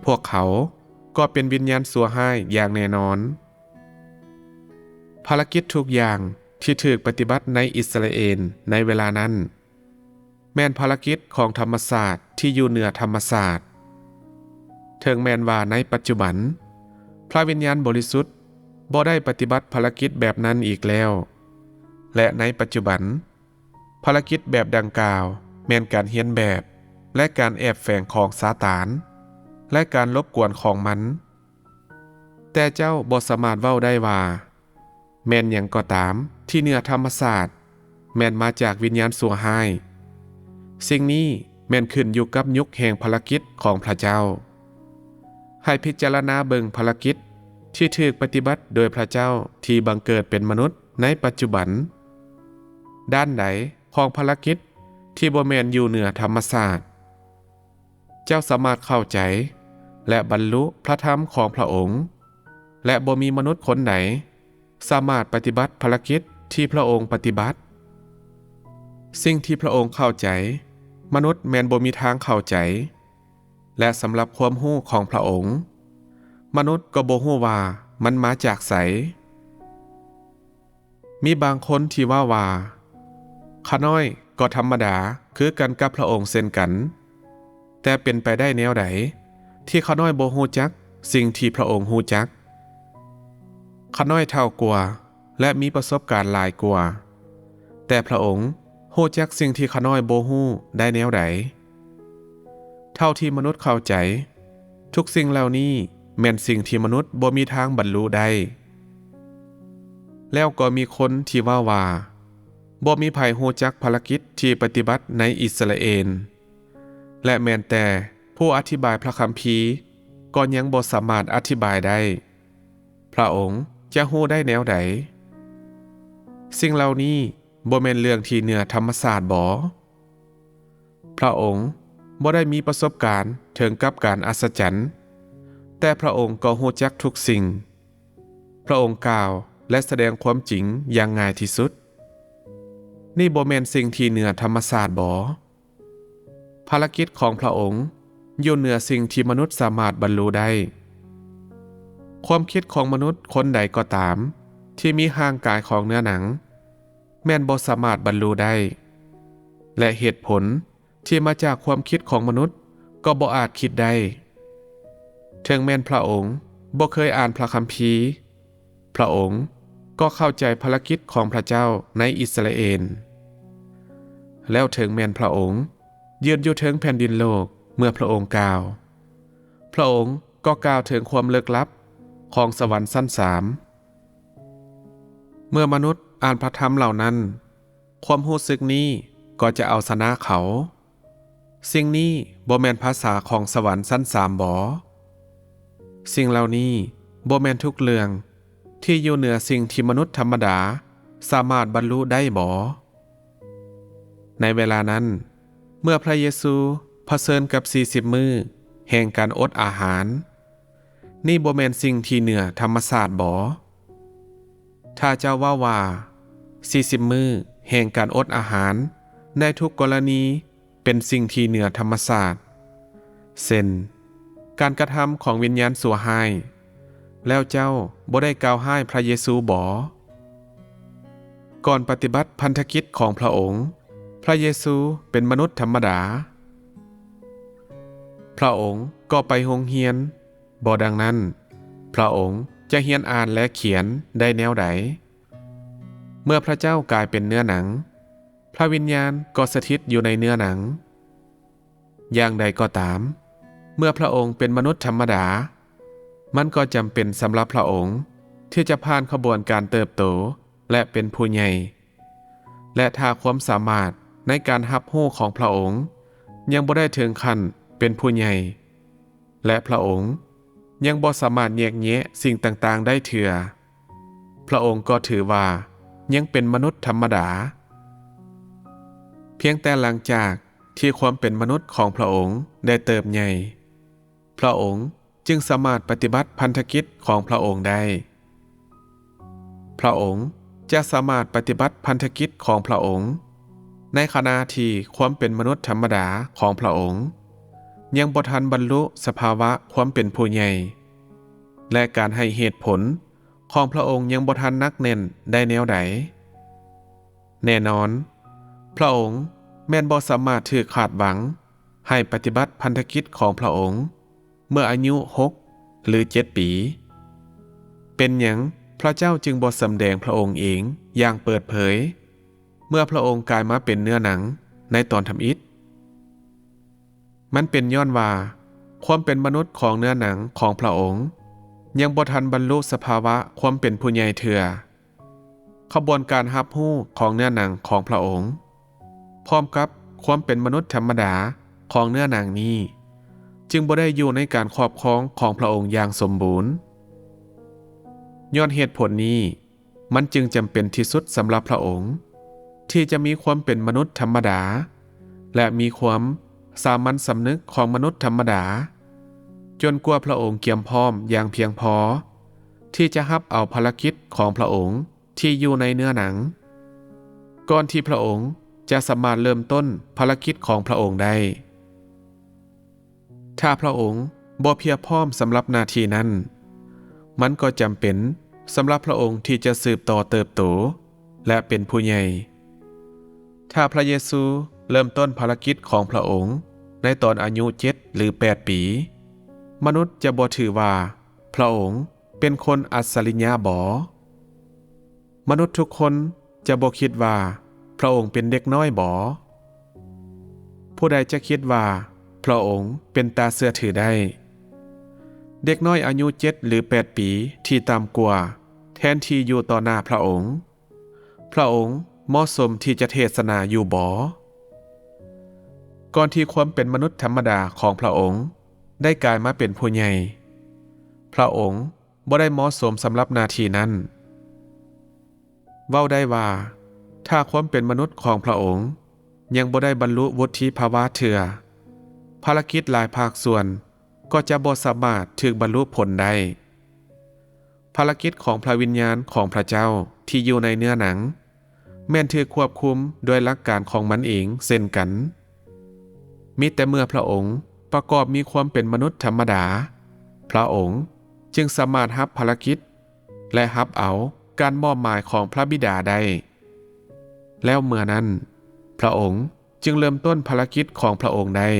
ພວກເຂົາກໍເປັນວິນຍານຊົ່ວຮ້າຍຢ່າງແນ່ນອນ. ພາລະກິດທຸກຢ່າງທີ່ຖືກປະຕິບັດໃນອິດສະຣາເອນໃນເວລານັ້ນ ແມ່ນພາລະກິດຂອງທຳມະຊາດທີ່ຢູ່ເໜືອທຳມະຊາດ. ເຖິງແມ່ນວ່າໃນປັດຈຸບັນ ພະວິນຍານບໍລິສຸດບໍ່ໄດ້ປະຕິບັດພາລະກິດແບບນັ້ນອີກແລ້ວ ແລະ ໃນປັດຈຸບັນ ພາລະກິດແບບດັ່ງກ່າວແມ່ນການຮຽນແບບ ແລະ ການແອບແຝງຂອງຊາຕານ ແລະ ການລົບກວນຂອງມັນ. ແຕ່ເຈົ້າບໍ່ສາມາດເວົ້າໄດ້ວ່າ ແມ່ນຫຍັງກໍຕາມທີ່ເໜືອທຳມະຊາດ ແມ່ນມາຈາກວິນຍານຊົ່ວຮ້າຍ. ສິ່ງນີ້ແມ່ນຂຶ້ນຢູ່ກັບຍຸກແຫ່ງພາລະກິດຂອງພະເຈົ້າ. ໃຫ້ພິຈາລະນາເບິ່ງພາລະກິດທີ່ຖືກປະຕິບັດໂດຍພະເຈົ້າທີ່ບັງເກີດເປັນມະນຸດໃນປັດຈຸບັນ. ດ້ານໃດຂອງພາລະກິດທີ່ບໍ່ແມ່ນຢູ່ເໜືອທຳມະຊາດ? ເຈົ້າສາມາດເຂົ້າໃຈ ແລະ ບັນລຸພະທຳຂອງພະອົງ ແລະ ບໍ່ມີມະນຸດຄົນໃດສາມາດປະຕິບັດພາລະກິດທີ່ພະອົງປະຕິບັດ. ສິ່ງທີ່ພະອົງເຂົ້າໃຈ ມະນຸດແມ່ນບໍ່ມີທາງເຂົ້າໃຈ ແລະ ສຳລັບຄວາມຮູ້ຂອງພະອົງ, ມະນຸດກໍບໍ່ຮູ້ວ່າມັນມາຈາກໃສ. ມີບາງຄົນທີ່ເວົ້າວ່າ, ຂ້ານ້ອຍກໍທຳມະດາຄືກັນກັບພະອົງເຊັ່ນກັນ, ແຕ່ເປັນໄປໄດ້ແນວໃດທີ່ຂ້ານ້ອຍບໍ່ຮູ້ຈັກສິ່ງທີ່ພະອົງຮູ້ຈັກ? ຂ້ານ້ອຍເຖົ້າກວ່າ ແລະ ມີປະສົບການຫຼາຍກວ່າ, ແຕ່ພະອົງຮູ້ຈັກສິ່ງທີ່ຂ້ານ້ອຍບໍ່ຮູ້ໄດ້ແນວໃດ? ເທົ່າທີ່ມະນຸດເຂົ້າໃຈ, ທຸກສິ່ງເຫຼົ່ານີ້ແມ່ນສິ່ງທີ່ມະນຸດບໍ່ມີທາງບັນລຸໄດ້. ແລ້ວກໍມີຄົນທີ່ເວົ້າວ່າ, ບໍ່ມີໃຜຮູ້ຈັກພາລະກິດທີ່ປະຕິບັດໃນອິດສະຣາເອນ, ແລະ ແມ່ນແຕ່ຜູ້ອະທິບາຍພະຄຳພີກໍຍັງບໍ່ສາມາດອະທິບາຍໄດ້. ພະອົງຈະຮູ້ໄດ້ແນວໃດ? ສິ່ງເຫຼົ່ານີ້ບໍ່ແມ່ນເລື່ອງທີ່ເໜືອທຳມະຊາດບໍ? ພະອົງບໍ່ໄດ້ມີປະສົບການເຖິງກັບການອັດສະຈັນ, ແຕ່ພະອົງກໍຮູ້ຈັກທຸກສິ່ງ. ພະອົງກ່າວ ແລະ ສະແດງຄວາມຈິງຢ່າງງ່າຍທີ່ສຸດ. ນີ້ບໍ່ແມ່ນສິ່ງທີ່ເໜືອທຳມະຊາດບໍ? ພາລະກິດຂອງພະອົງຢູ່ເໜືອສິ່ງທີ່ມະນຸດສາມາດບັນລຸໄດ້. ຄວາມຄິດຂອງມະນຸດຄົນໃດກໍຕາມທີ່ມີຮ່າງກາຍຂອງເນື້ອໜັງ ແມ່ນບໍ່ສາມາດບັນລຸໄດ້ ແລະ ເຫດຜົນທີ່ມາຈາກຄວາມຄິດຂອງມະນຸດກໍບໍ່ອາດຄິດໄດ້. ເຖິງແມ່ນພະອົງບໍ່ເຄີຍອ່ານພະຄຳພີ, ພະອົງກໍເຂົ້າໃຈພາລະກິດຂອງພະເຈົ້າໃນອິດສະຣາເອນ. ແລ້ວເຖິງແມ່ນພະອົງຢືນຢູ່ເທິງແຜ່ນດິນໂລກເມື່ອພະອົງກ່າວ, ພະອົງກໍກ່າວເຖິງຄວາມເລິກລັບຂອງສະຫວັນຊັ້ນສາມ. ເມື່ອມະນຸດອ່ານພະທຳເຫຼົ່ານັ້ນ, ຄວາມຮູ້ສຶກນີ້ກໍຈະເອົາຊະນະເຂົາ. ສິ່ງນີ້ບໍ່ແມ່ນພາສາຂອງສະຫວັນຊັ້ນສາມບໍ? ສິ່ງເຫຼົ່ານີ້ບໍ່ແມ່ນທຸກເລື່ອງທີ່ຢູ່ເໜືອສິ່ງທີ່ມະນຸດທຳມະດາສາມາດບັນລຸໄດ້ບໍ? ໃນເວລານັ້ນ, ເມື່ອພະເຢຊູຜະເຊີນກັບສີ່ສິບມື້ແຫ່ງການອົດອາຫານ, ນີ້ບໍ່ແມ່ນສິ່ງທີ່ເໜືອທຳມະຊາດບໍ? ຖ້າເຈົ້າເວົ້າວ່າ ສີ່ສິບມື້ແຫ່ງການອົດອາຫານໃນທຸກກໍລະນີເປັນສິ່ງທີ່ເໜືອທຳມະຊາດ, ເຊັ່ນ ການກະທຳຂອງວິນຍານຊົ່ວຮ້າຍ, ແລ້ວເຈົ້າບໍ່ໄດ້ກ່າວຮ້າຍພະເຢຊູບໍ? ກ່ອນປະຕິບັດພັນທະກິດຂອງພະອົງ, ພະເຢຊູເປັນມະນຸດທຳມະດາ. ພະອົງກໍໄປໂຮງຮຽນ, ບໍ່ດັ່ງນັ້ນ, ພະອົງຈະຮຽນອ່ານ ແລະ ຂຽນໄດ້ແນວໃດ? ເມື່ອພະເຈົ້າກາຍເປັນເນື້ອໜັງ, ພະວິນຍານກໍສະຖິດຢູ່ໃນເນື້ອໜັງ. ຢ່າງໃດກໍຕາມ, ເມື່ອພະອົງເປັນມະນຸດທຳມະດາ, ມັນກໍຈຳເປັນສຳລັບພະອົງທີ່ຈະຜ່ານຂະບວນການເຕີບໂຕ ແລະ ເປັນຜູ້ໃຫຍ່. ແລະ ຖ້າຄວາມສາມາດໃນການຮັບຮູ້ຂອງພະອົງຍັງບໍ່ໄດ້ເຖິງຂັ້ນເປັນຜູ້ໃຫຍ່, ແລະ ພະອົງຍັງບໍ່ສາມາດແຍກແຍະສິ່ງຕ່າງໆໄດ້ເທື່ອ, ພະອົງກໍຖືວ່າຍັງເປັນມະນຸດທຳມະດາ. ພຽງແຕ່ຫຼັງຈາກທີ່ຄວາມເປັນມະນຸດຂອງພະອົງໄດ້ເຕີບໃຫຍ່, ພະອົງ ຈຶ່ງສາມາດປະຕິບັດພັນທະກິດຂອງພຣະອົງໄດ້. ພຣະອົງຈະສາມາດປະຕິບັດພັນທະກິດຂອງພຣະອົງ ໃນຂະນະທີ່ຄວາມເປັນມະນຸດທຳມະດາຂອງພຣະອົງຍັງບໍ່ທັນບັນລຸສະພາວະຄວາມເປັນຜູ້ໃຫຍ່ ແລະ ການໃຫ້ເຫດຜົນຂອງພຣະອົງຍັງບໍ່ທັນໜັກແໜ້ນໄດ້ແນວໃດ. ແນ່ນອນ, ພຣະອົງແມ່ນບໍ່ສາມາດຖືກຄາດຫວັງໃຫ້ປະຕິບັດພັນທະກິດຂອງພຣະອົງເມື່ອອາຍຸຫົກ ຫຼື ເຈັດປີ. ເປັນຫຍັງພຣະເຈົ້າຈຶ່ງບໍ່ສຳແດງພຣະອົງເອງຢ່າງເປີດເຜີຍ ເມື່ອພຣະອົງກາຍມາເປັນເນື້ອໜັງໃນຕອນທຳອິດ? ມັນເປັນຍ້ອນວ່າຄວາມເປັນມະນຸດຂອງເນື້ອໜັງຂອງພຣະອົງຍັງບໍ່ທັນບັນລຸສະພາວະຄວາມເປັນຜູ້ໃຫຍ່ເທື່ອ. ຂະບວນການຮັບຮູ້ຂອງເນື້ອໜັງຂອງພຣະອົງ ພ້ອມກັບຄວາມເປັນມະນຸດທຳມະດາຂອງເນື້ອໜັງນີ້ ຈຶ່ງບໍ່ໄດ້ຢູ່ໃນການຄອບຄອງຂອງພຣະອົງຢ່າງສົມບູນ. ຍ້ອນເຫດຜົນນີ້, ມັນຈຶ່ງຈຳເປັນທີ່ສຸດສຳລັບພຣະອົງ ທີ່ຈະມີຄວາມເປັນມະນຸດທຳມະດາ ແລະ ມີຄວາມສາມັນສຳນຶກຂອງມະນຸດທຳມະດາ ຈົນກວ່າພຣະອົງກຽມພ້ອມຢ່າງພຽງພໍ ທີ່ຈະຮັບເອົາພາລະກິດຂອງພຣະອົງທີ່ຢູ່ໃນເນື້ອໜັງ ກ່ອນທີ່ພຣະອົງຈະສາມາດເລີ່ມຕົ້ນພາລະກິດຂອງພຣະອົງໄດ້. ຖ້າພຣະອົງບໍ່ພຽບພ້ອມສຳລັບໜ້າທີ່ນັ້ນ, ມັນກໍຈຳເປັນສຳລັບພຣະອົງທີ່ຈະສືບຕໍ່ເຕີບໂຕ ແລະ ເປັນຜູ້ໃຫຍ່. ຖ້າພຣະເຢຊູເລີ່ມຕົ້ນພາລະກິດຂອງພຣະອົງໃນຕອນອາຍຸເຈັດ ຫຼື ແປດປີ, ມະນຸດຈະບໍ່ຖືວ່າພຣະອົງເປັນຄົນອັດສະລິຍະບໍ? ມະນຸດທຸກຄົນຈະບໍ່ຄິດວ່າພຣະອົງເປັນເດັກນ້ອຍບໍ? ຜູ້ໃດຈະຄິດວ່າພຣະອົງເປັນຕາເຊື່ອຖືໄດ້? ເດັກນ້ອຍອາຍຸເຈັດ ຫຼື ແປດປີທີ່ຕ່ຳກວ່າ ແທນທີ່ຢູ່ຕໍ່ໜ້າພຣະອົງ, ພຣະອົງເໝາະສົມທີ່ຈະເທດສະໜາຢູ່ບໍ? ກ່ອນທີ່ຄວາມເປັນມະນຸດທຳມະດາຂອງພຣະອົງໄດ້ກາຍມາເປັນຜູ້ໃຫຍ່, ພຣະອົງບໍ່ໄດ້ເໝາະສົມສຳລັບໜ້າທີ່ນັ້ນ. ເວົ້າໄດ້ວ່າ, ຖ້າຄວາມເປັນມະນຸດຂອງພຣະອົງຍັງບໍ່ໄດ້ບັນລຸວຸດທິພາວະເທື່ອ, ພາລະກິດຫຼາຍພາກສ່ວນກໍຈະບໍ່ສາມາດຖືກບັນລຸຜົນໄດ້. ພາລະກິດຂອງພຣະວິນຍານຂອງພຣະເຈົ້າທີ່ຢູ່ໃນເນື້ອໜັງ ແມ່ນຖືກຄວບຄຸມດ້ວຍຫຼັກການຂອງມັນເອງເຊັ່ນກັນ. ມີແຕ່ເມື່ອພຣະອົງປະກອບມີຄວາມເປັນມະນຸດທຳມະດາ, ພຣະອົງຈຶ່ງສາມາດຮັບພາລະກິດ ແລະ ຮັບເອົາການມອບໝາຍຂອງພຣະບິດາໄດ້. ແລ້ວເມື່ອນັ້ນ, ພຣະອົງຈຶ່ງເລີ່ມຕົ້ນພາລະກິດຂອງພຣະອົງໄດ້.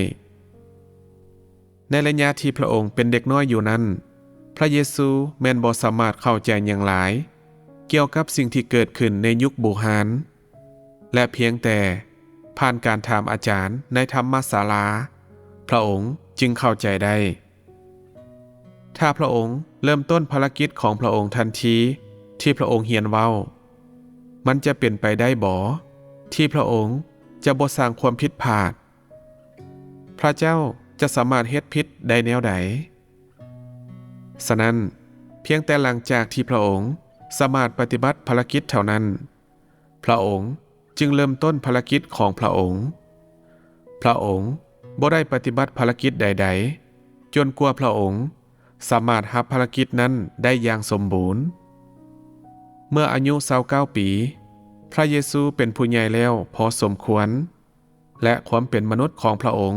ໃນໄລຍະທີ່ພຣະອົງເປັນເດັກນ້ອຍຢູ່ນັ້ນ, ພຣະເຢຊູແມ່ນບໍ່ສາມາດເຂົ້າໃຈຫຍັງຫຼາຍກ່ຽວກັບສິ່ງທີ່ເກີດຂຶ້ນໃນຍຸກບູຮານ ແລະ ພຽງແຕ່ຜ່ານການຖາມອາຈານໃນທຳມະສາລາ, ພຣະອົງຈຶ່ງເຂົ້າໃຈໄດ້. ຖ້າພຣະອົງເລີ່ມຕົ້ນພາລະກິດຂອງພຣະອົງທັນທີທີ່ພຣະອົງຮຽນເວົ້າ, ມັນຈະເປັນໄປໄດ້ບໍທີ່ພຣະອົງຈະບໍ່ສ້າງຄວາມຜິດພາດ? ພຣະເຈົ້າຈະສາມາດເຮັດຜິດໄດ້ແນວໃດ? ສະນັ້ນ, ພຽງແຕ່ຫຼັງຈາກທີ່ພຣະອົງສາມາດປະຕິບັດພາລະກິດເທົ່ານັ້ນ, ພຣະອົງຈຶ່ງເລີ່ມຕົ້ນພາລະກິດຂອງພຣະອົງ. ພຣະອົງບໍ່ໄດ້ປະຕິບັດພາລະກິດໃດໆ ຈົນກວ່າພຣະອົງສາມາດຮັບພາລະກິດນັ້ນໄດ້ຢ່າງສົມບູນ. ເມື່ອອາຍຸຊາວເກົ້າປີ, ພຣະເຢຊູເປັນຜູ້ໃຫຍ່ແລ້ວພໍສົມຄວນ ແລະ ຄວາມເປັນມະນຸດຂອງພຣະອົງ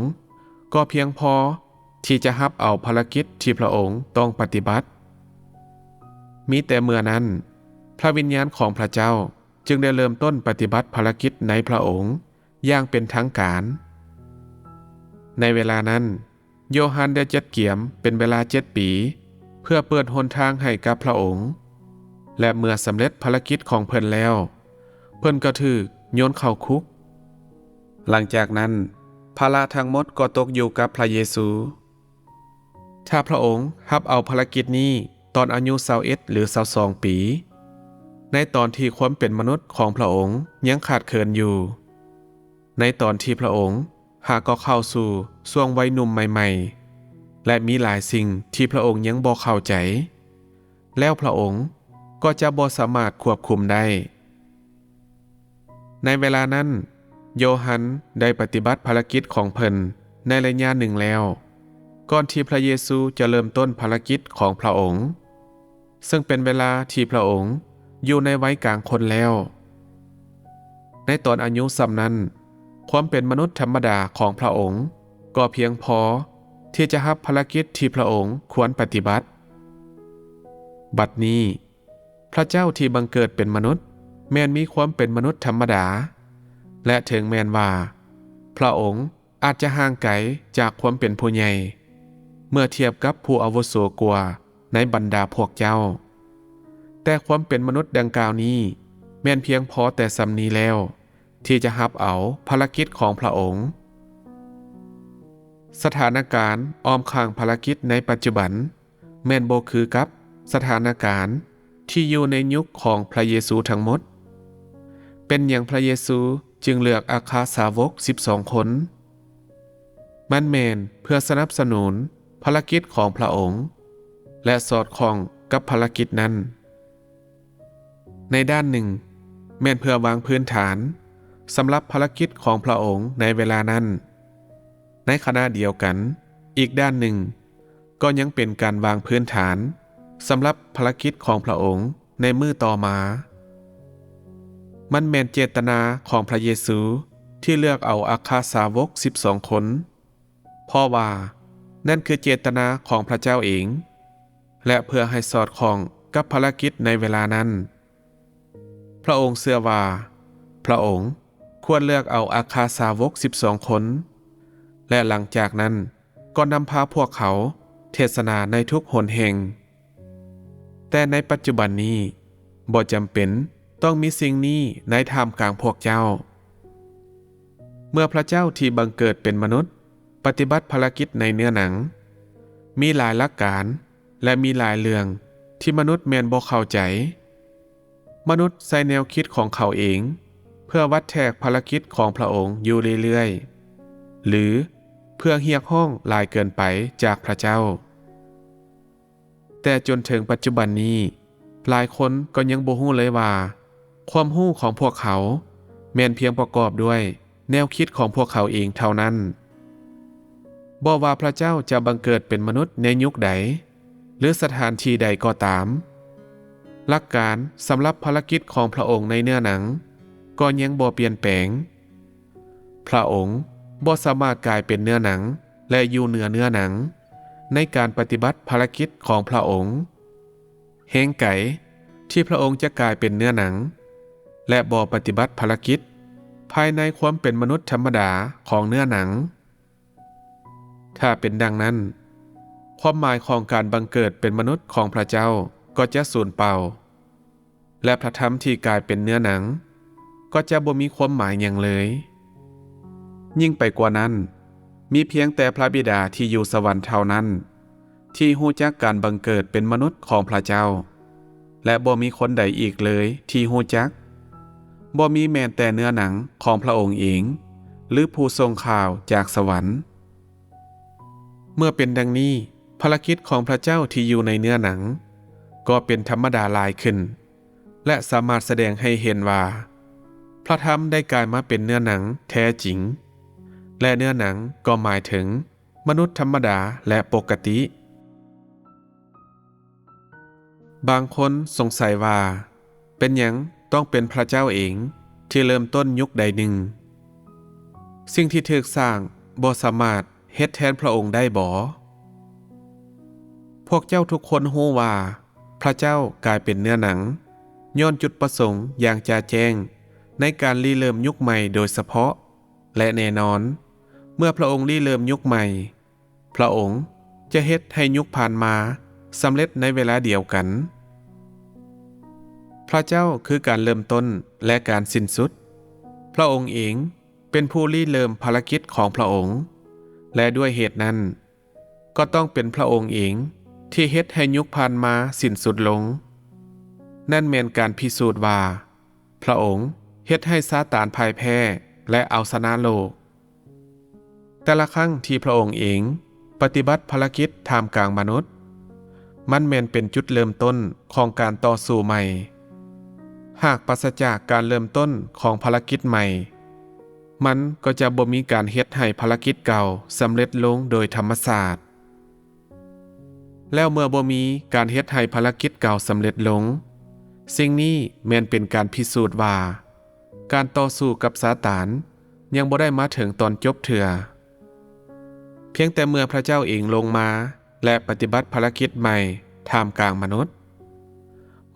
ກໍພຽງພໍທີ່ຈະຮັບເອົາພາລະກິດທີ່ພຣະອົງຕ້ອງປະຕິບັດ. ມີແຕ່ເມື່ອນັ້ນ, ພຣະວິນຍານຂອງພຣະເຈົ້າຈຶ່ງໄດ້ເລີ່ມຕົ້ນປະຕິບັດພາລະກິດໃນພຣະອົງຢ່າງເປັນທາງການ. ໃນເວລານັ້ນ, ໂຢຮັນໄດ້ຈັດກຽມເປັນເວລາເຈັດປີ ເພື່ອເປີດຫົນທາງໃຫ້ກັບພຣະອົງ, ແລະ ເມື່ອສຳເລັດພາລະກິດຂອງເພິ່ນແລ້ວ, ເພິ່ນກໍຖືກໂຍນເຂົ້າຄຸກ. ຫຼັງຈາກນັ້ນ, ພາລະທັງໝົດກໍຕົກຢູ່ກັບພຣະເຢຊູ. ຖ້າພຣະອົງຮັບເອົາພາລະກິດນີ້ຕອນອາຍຸຊາວເອັດ ຫຼື ຊາວສອງປີ, ໃນຕອນທີ່ຄວາມເປັນມະນຸດຂອງພຣະອົງຍັງຂາດເຂີນຢູ່, ໃນຕອນທີ່ພຣະອົງຫາກໍເຂົ້າສູ່ຊ່ວງໄວໜຸ່ມໃໝ່ໆ ແລະ ມີຫຼາຍສິ່ງທີ່ພຣະອົງຍັງບໍ່ເຂົ້າໃຈ, ແລ້ວພຣະອົງກໍຈະບໍ່ສາມາດຄວບຄຸມໄດ້. ໃນເວລານັ້ນ, ໂຢຮັນໄດ້ປະຕິບັດພາລະກິດຂອງເພິ່ນໃນໄລຍະໜຶ່ງແລ້ວ, ກ່ອນທີ່ພະເຢຊູຈະເລີ່ມຕົ້ນພາລະກິດຂອງພະອົງ, ເຊິ່ງເປັນເວລາທີ່ພະອົງຢູ່ໃນໄວກາງຄົນແລ້ວ. ໃນຕອນອາຍຸສ່ຳນັ້ນ, ຄວາມເປັນມະນຸດທຳມະດາຂອງພະອົງກໍພຽງພໍທີ່ຈະຮັບພາລະກິດທີ່ພະອົງຄວນປະຕິບັດ. ບັດນີ້, ພະເຈົ້າທີ່ບັງເກີດເປັນມະນຸດແມ່ນມີຄວາມເປັນມະນຸດທຳມະດາ, ແລະ ເຖິງແມ່ນວ່າພະອົງອາດຈະຫ່າງໄກຈາກຄວາມເປັນຜູ້ໃຫຍ່ເມື່ອທຽບກັບຜູ້ອາວຸໂສກວ່າໃນບັນດາພວກເຈົ້າ, ແຕ່ຄວາມເປັນມະນຸດດັ່ງກ່າວນີ້ແມ່ນພຽງພໍແຕ່ສ່ຳນີ້ແລ້ວ ທີ່ຈະຮັບເອົາພາລະກິດຂອງພະອົງ. ສະຖານະການອ້ອມຂ້າງພາລະກິດໃນປັດຈຸບັນແມ່ນບໍ່ຄືກັບສະຖານະການທີ່ຢູ່ໃນຍຸກຂອງພະເຢຊູທັງໝົດ. ເປັນຫຍັງພະເຢຊູຈຶ່ງເລືອກອັກຄະສາວົກສິບສອງຄົນ? ມັນແມ່ນເພື່ອສະໜັບສະໜູນພາລະກິດຂອງພະອົງ ແລະ ສອດຄ່ອງກັບພາລະກິດນັ້ນ. ໃນດ້ານໜຶ່ງ, ແມ່ນເພື່ອວາງພື້ນຖານສຳລັບພາລະກິດຂອງພະອົງໃນເວລານັ້ນ. ໃນຂະນະດຽວກັນ, ອີກດ້ານໜຶ່ງ ກໍຍັງເປັນການວາງພື້ນຖານສຳລັບພາລະກິດຂອງພະອົງໃນມື້ຕໍ່ມາ. ມັນແມ່ນເຈດຕະນາຂອງພະເຢຊູທີ່ເລືອກເອົາອັກຄະສາວົກສິບສອງຄົນ, ເພາະວ່ານັ້ນຄືເຈດຕະນາຂອງພະເຈົ້າເອງ ແລະ ເພື່ອໃຫ້ສອດຄ່ອງກັບພາລະກິດໃນເວລານັ້ນ. ພະອົງເຊື່ອວ່າພະອົງຄວນເລືອກເອົາອັກຄະສາວົກສິບສອງຄົນ ແລະ ຫຼັງຈາກນັ້ນກໍນຳພາພວກເຂົາເທດສະໜາໃນທຸກຫົນແຫ່ງ. ແຕ່ໃນປັດຈຸບັນນີ້, ບໍ່ຈຳເປັນຕ້ອງມີສິ່ງນີ້ໃນທ່າມກາງພວກເຈົ້າ. ເມື່ອພະເຈົ້າທີ່ບັງເກີດເປັນມະນຸດປະຕິບັດພາລະກິດໃນເນື້ອໜັງ, ມີຫຼາຍຫຼັກການ ແລະ ມີຫຼາຍເລື່ອງທີ່ມະນຸດແມ່ນບໍ່ເຂົ້າໃຈ. ມະນຸດໃຊ້ແນວຄິດຂອງເຂົາເອງເພື່ອວັດແທກພາລະກິດຂອງພະອົງຢູ່ເລື້ອຍໆ ຫຼື ເພື່ອຮຽກຮ້ອງຫຼາຍເກີນໄປຈາກພະເຈົ້າ. ແຕ່ຈົນເຖິງປັດຈຸບັນນີ້, ຫຼາຍຄົນກໍຍັງບໍ່ຮູ້ເລີຍວ່າ ຄວາມຮູ້ຂອງພວກເຂົາແມ່ນພຽງປະກອບດ້ວຍແນວຄິດຂອງພວກເຂົາເອງເທົ່ານັ້ນ. ບໍ່ວ່າພະເຈົ້າຈະບັງເກີດເປັນມະນຸດໃນຍຸກໃດ ຫຼື ສະຖານທີ່ໃດກໍຕາມ, ຫຼັກການສຳລັບພາລະກິດຂອງພະອົງໃນເນື້ອໜັງກໍຍັງບໍ່ປ່ຽນແປງ. ພະອົງບໍ່ສາມາດກາຍເປັນເນື້ອໜັງ ແລະ ຢູ່ເໜືອເນື້ອໜັງໃນການປະຕິບັດພາລະກິດຂອງພະອົງ. ແຮງໄກທີ່ພະອົງຈະກາຍເປັນເນື້ອໜັງ ແລະ ບໍ່ປະຕິບັດພາລະກິດພາຍໃນຄວາມເປັນມະນຸດທຳມະດາຂອງເນື້ອໜັງ. ຖ້າເປັນດັ່ງນັ້ນ, ຄວາມໝາຍຂອງການບັງເກີດເປັນມະນຸດຂອງພະເຈົ້າກໍຈະສູນເປົ່າ. ແລະ ພະທຳທີ່ກາຍເປັນເນື້ອໜັງກໍຈະບໍ່ມີຄວາມໝາຍຫຍັງເລີຍ. ຍິ່ງໄປກວ່ານັ້ນ, ມີພຽງແຕ່ພະບິດາທີ່ຢູ່ສະຫວັນເທົ່ານັ້ນທີ່ຮູ້ຈັກການບັງເກີດເປັນມະນຸດຂອງພະເຈົ້າ, ແລະ ບໍ່ມີຄົນໃດອີກເລີຍທີ່ຮູ້ຈັກ, ບໍ່ມີແມ່ນແຕ່ເນື້ອໜັງຂອງພະອົງເອງ ຫຼື ຜູ້ສົ່ງຂ່າວຈາກສະຫວັນ. ເມື່ອເປັນດັ່ງນີ້, ພາລະກິດຂອງພະເຈົ້າທີ່ຢູ່ໃນເນື້ອໜັງກໍເປັນທຳມະດາຫຼາຍຂຶ້ນ ແລະ ສາມາດສະແດງໃຫ້ເຫັນວ່າ ພະທຳໄດ້ກາຍມາເປັນເນື້ອໜັງແທ້ຈິງ, ແລະ ເນື້ອໜັງກໍໝາຍເຖິງມະນຸດທຳມະດາ ແລະ ປົກກະຕິ. ບາງຄົນສົງໄສວ່າ ເປັນຫຍັງຕ້ອງເປັນພະເຈົ້າເອງທີ່ເລີ່ມຕົ້ນຍຸກໃດໜຶ່ງ? ສິ່ງທີ່ຖືກສ້າງບໍ່ສາມາດເຮັດແທນພະອົງໄດ້ບໍ? ພວກເຈົ້າທຸກຄົນຮູ້ວ່າ ພະເຈົ້າກາຍເປັນເນື້ອໜັງຍ້ອນຈຸດປະສົງຢ່າງຈະແຈ້ງໃນການລິເລີ່ມຍຸກໃໝ່ໂດຍສະເພາະ, ແລະ ແນ່ນອນ, ເມື່ອພະອົງລິເລີ່ມຍຸກໃໝ່, ພະອົງຈະເຮັດໃຫ້ຍຸກຜ່ານມາສຳເລັດໃນເວລາດຽວກັນ. ພະເຈົ້າຄືການເລີ່ມຕົ້ນ ແລະ ການສິ້ນສຸດ. ພະອົງເອງເປັນຜູ້ລິເລີ່ມພາລະກິດຂອງພະອົງ, ແລະ ດ້ວຍເຫດນັ້ນ, ກໍຕ້ອງເປັນພະອົງເອງທີ່ເຮັດໃຫ້ຍຸກຜ່ານມາສິ້ນສຸດລົງ. ນັ້ນແມ່ນການພິສູດວ່າ ພະອົງເຮັດໃຫ້ຊາຕານພ່າຍແພ້ ແລະ ເອົາຊະນະໂລກ. ແຕ່ລະຄັ້ງທີ່ພະອົງເອງປະຕິບັດພາລະກິດທ່າມກາງມະນຸດ, ມັນແມ່ນເປັນຈຸດເລີ່ມຕົ້ນຂອງການຕໍ່ສູ້ໃໝ່. ຫາກປາສະຈາກການເລີ່ມຕົ້ນຂອງພາລະກິດໃໝ່, ມັນກໍຈະບໍ່ມີການເຮັດໃຫ້ພາລະກິດເກົ່າສຳເລັດລົງໂດຍທຳມະຊາດ. ແລ້ວເມື່ອບໍ່ມີການເຮັດໃຫ້ພາລະກິດເກົ່າສຳເລັດລົງ, ສິ່ງນີ້ແມ່ນເປັນການພິສູດວ່າ ການຕໍ່ສູ້ກັບຊາຕານຍັງບໍ່ໄດ້ມາເຖິງຕອນຈົບເທື່ອ. ພຽງແຕ່ເມື່ອພະເຈົ້າເອງລົງມາ ແລະ ປະຕິບັດພາລະກິດໃໝ່ທ່າມກາງມະນຸດ,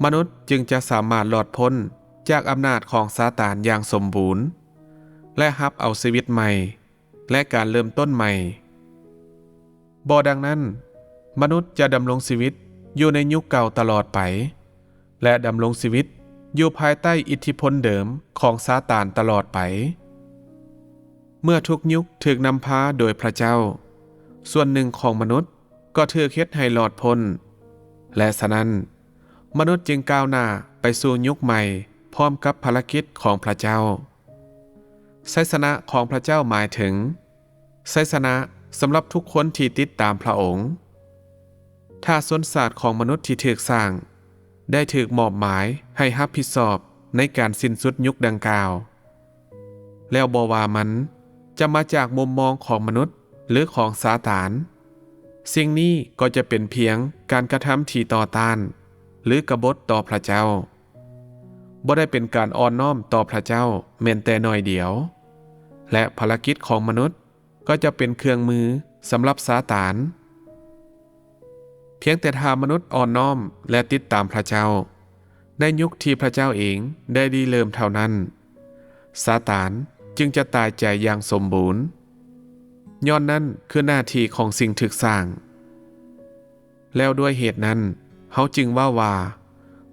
ມະນຸດຈຶ່ງຈະສາມາດລອດພົ້ນຈາກອຳນາດຂອງຊາຕານຢ່າງສົມບູນ ແລະ ຮັບເອົາຊີວິດໃໝ່ ແລະ ການເລີ່ມຕົ້ນໃໝ່. ບໍ່ດັ່ງນັ້ນ, ມະນຸດຈະດຳລົງຊີວິດຢູ່ໃນຍຸກເກົ່າຕະຫຼອດໄປ ແລະ ດຳລົງຊີວິດຢູ່ພາຍໃຕ້ອິດທິພົນເດີມຂອງຊາຕານຕະຫຼອດໄປ. ເມື່ອທຸກຍຸກຖືກນຳພາໂດຍພະເຈົ້າ, ສ່ວນໜຶ່ງຂອງມະນຸດກໍຖືກເຮັດໃຫ້ລອດພົ້ນ, ແລະ ສະນັ້ນ, ມະນຸດຈຶ່ງກ້າວໜ້າໄປສູ່ຍຸກໃໝ່ພ້ອມກັບພາລະກິດຂອງພະເຈົ້າ. ໄຊຊະນະຂອງພະເຈົ້າໝາຍເຖິງ ໄຊຊະນະສຳລັບທຸກຄົນທີ່ຕິດຕາມພະອົງ. ຖ້າຊົນຊາດຂອງມະນຸດທີ່ຖືກສ້າງໄດ້ຖືກມອບໝາຍໃຫ້ຮັບຜິດຊອບໃນການສິ້ນສຸດຍຸກດັ່ງກ່າວ, ແລ້ວບໍ່ວ່າມັນຈະມາຈາກມຸມມອງຂອງມະນຸດ ຫຼື ຂອງຊາຕານ, ສິ່ງນີ້ກໍຈະເປັນພຽງການກະທຳທີ່ຕໍ່ຕ້ານ ຫຼື ກະບົດຕໍ່ພະເຈົ້າ. ບໍ່ໄດ້ເປັນການອ່ອນນ້ອມຕໍ່ພະເຈົ້າແມ່ນແຕ່ໜ້ອຍດຽວ, ແລະ ພາລະກິດຂອງມະນຸດກໍຈະເປັນເຄື່ອງມືສຳລັບຊາຕານ. ພຽງແຕ່ຖ້າມະນຸດອ່ອນນ້ອມ ແລະ ຕິດຕາມພະເຈົ້າ ໃນຍຸກທີ່ພະເຈົ້າເອງໄດ້ລິເລີ່ມເທົ່ານັ້ນ, ຊາຕານຈຶ່ງຈະຕາຍໃຈຢ່າງສົມບູນ. ຍ້ອນນັ້ນຄືໜ້າທີ່ຂອງສິ່ງຖືກສ້າງ. ແລ້ວດ້ວຍເຫດນັ້ນ, ເຮົາຈຶ່ງເວົ້າວ່າ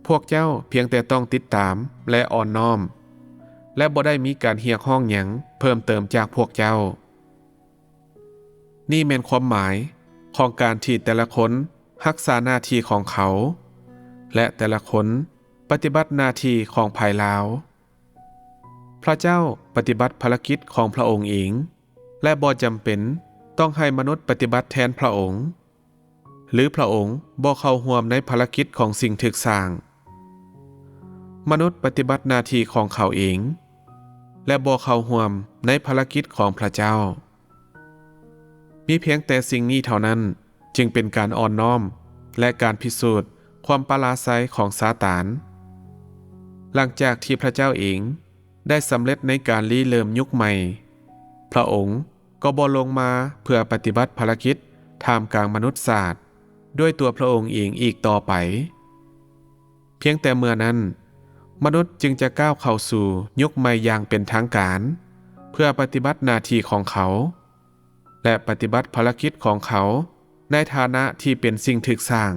ພວກເຈົ້າພຽງແຕ່ຕ້ອງຕິດຕາມ ແລະ ອ່ອນນ້ອມ, ແລະ ບໍ່ໄດ້ມີການຮຽກຮ້ອງຫຍັງເພີ່ມເຕີມຈາກພວກເຈົ້າ. ນີ້ແມ່ນຄວາມໝາຍຂອງການທີ່ແຕ່ລະຄົນຮັກສາໜ້າທີ່ຂອງເຂົາ ແລະ ແຕ່ລະຄົນປະຕິບັດໜ້າທີ່ຂອງໃຜລາວ. ພະເຈົ້າປະຕິບັດພາລະກິດຂອງພະອົງເອງ ແລະ ບໍ່ຈຳເປັນຕ້ອງໃຫ້ມະນຸດປະຕິບັດແທນພະອົງ, ຫຼື ພະອົງບໍ່ເຂົ້າຮ່ວມໃນພາລະກິດຂອງສິ່ງຖືກສ້າງ. ມະນຸດປະຕິບັດໜ້າທີ່ຂອງເຂົາເອງ ແລະ ບໍ່ເຂົ້າຮ່ວມໃນພາລະກິດຂອງພະເຈົ້າ. ມີພຽງແຕ່ສິ່ງນີ້ເທົ່ານັ້ນຈຶ່ງເປັນການອ່ອນນ້ອມ ແລະ ການພິສູດຄວາມປະລາໄຊຂອງຊາຕານ. ຫຼັງຈາກທີ່ພະເຈົ້າເອງໄດ້ສຳເລັດໃນການລິເລີ່ມຍຸກໃໝ່, ພະອົງກໍບໍ່ລົງມາເພື່ອປະຕິບັດພາລະກິດທ່າມກາງມະນຸດຊາດດ້ວຍຕົວພະອົງເອງອີກຕໍ່ໄປ. ພຽງແຕ່ເມື່ອນັ້ນ, ມະນຸດຈຶ່ງຈະກ້າວເຂົ້າສູ່ຍຸກໃໝ່ຢ່າງເປັນທາງການ ເພື່ອປະຕິບັດໜ້າທີ່ຂອງເຂົາ ແລະ ປະຕິບັດພາລະກິດຂອງເຂົາໃນຖານະທີ່ເປັນສິ່ງຖືກສ້າງ.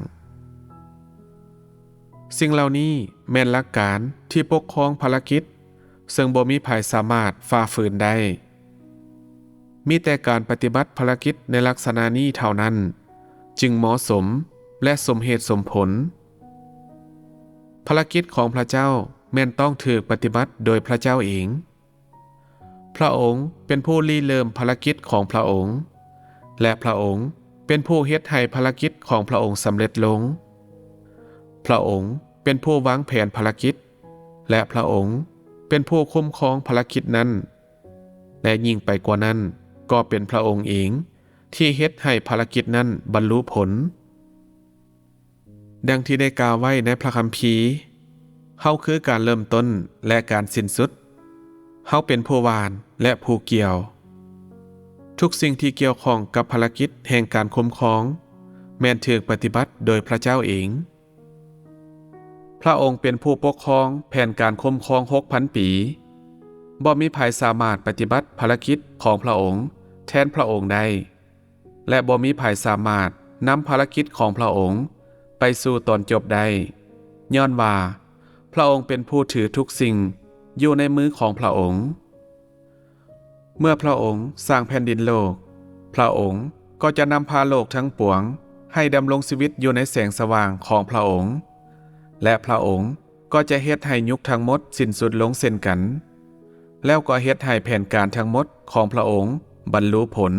ສິ່ງເຫຼົ່ານີ້ແມ່ນຫຼັກການທີ່ປົກຄອງພາລະກິດ ເຊິ່ງບໍ່ມີໃຜສາມາດຝ່າຝືນໄດ້. ມີແຕ່ການປະຕິບັດພາລະກິດໃນລັກສະນະນີ້ເທົ່ານັ້ນ ຈຶ່ງເໝາະສົມ ແລະ ສົມເຫດສົມຜົນ. ພາລະກິດຂອງພະເຈົ້າແມ່ນຕ້ອງຖືກປະຕິບັດໂດຍພະເຈົ້າເອງ. ພະອົງເປັນຜູ້ລິເລີ່ມພາລະກິດຂອງພະອົງ ແລະ ພະອົງເປັນຜູ້ເຮັດໃຫ້ພາລະກິດຂອງພະອົງສຳເລັດລົງ. ພະອົງເປັນຜູ້ວາງແຜນພາລະກິດ ແລະ ພະອົງເປັນຜູ້ຄຸ້ມຄອງພາລະກິດນັ້ນ ແລະ ຍິ່ງໄປກວ່ານັ້ນ, ກໍເປັນພະອົງເອງທີ່ເຮັດໃຫ້ພາລະກິດນັ້ນບັນລຸຜົນ. ດັ່ງທີ່ໄດ້ກ່າວໄວ້ໃນພະຄຳພີ, ເຮົາຄືການເລີ່ມຕົ້ນ ແລະ ການສິ້ນສຸດ. ເຮົາເປັນຜູ້ຫວ່ານ ແລະ ຜູ້ກ່ຽວ. ທຸກສິ່ງທີ່ກ່ຽວຂ້ອງກັບພາລະກິດແຫ່ງການຄຸ້ມຄອງ ແມ່ນຖືກປະຕິບັດໂດຍພະເຈົ້າເອງ. ພະອົງເປັນຜູ້ປົກຄອງແຜນການຄຸ້ມຄອງຫົກພັນປີ. ບໍ່ມີໃຜສາມາດປະຕິບັດພາລະກິດຂອງພະອົງແທນພະອົງໄດ້ ແລະ ບໍ່ມີໃຜສາມາດນຳພາລະກິດຂອງພະອົງໄປສູ່ຕອນຈົບໄດ້, ຍ້ອນວ່າພະອົງເປັນຜູ້ຖືທຸກສິ່ງຢູ່ໃນມືຂອງພະອົງ. ເມື່ອພະອົງສ້າງແຜ່ນດິນໂລກ, ພະອົງກໍຈະນຳພາໂລກທັງປວງໃຫ້ດຳລົງຊີວິດຢູ່ໃນແສງສະຫວ່າງຂອງພະອົງ, ແລະ ພະອົງກໍຈະເຮັດໃຫ້ຍຸກທັງໝົດສິ້ນສຸດລົງເຊັ່ນກັນ, ແລ້ວກໍເຮັດໃຫ້ແຜນການທັງໝົດຂອງພະອົງບັນລຸຜົນ.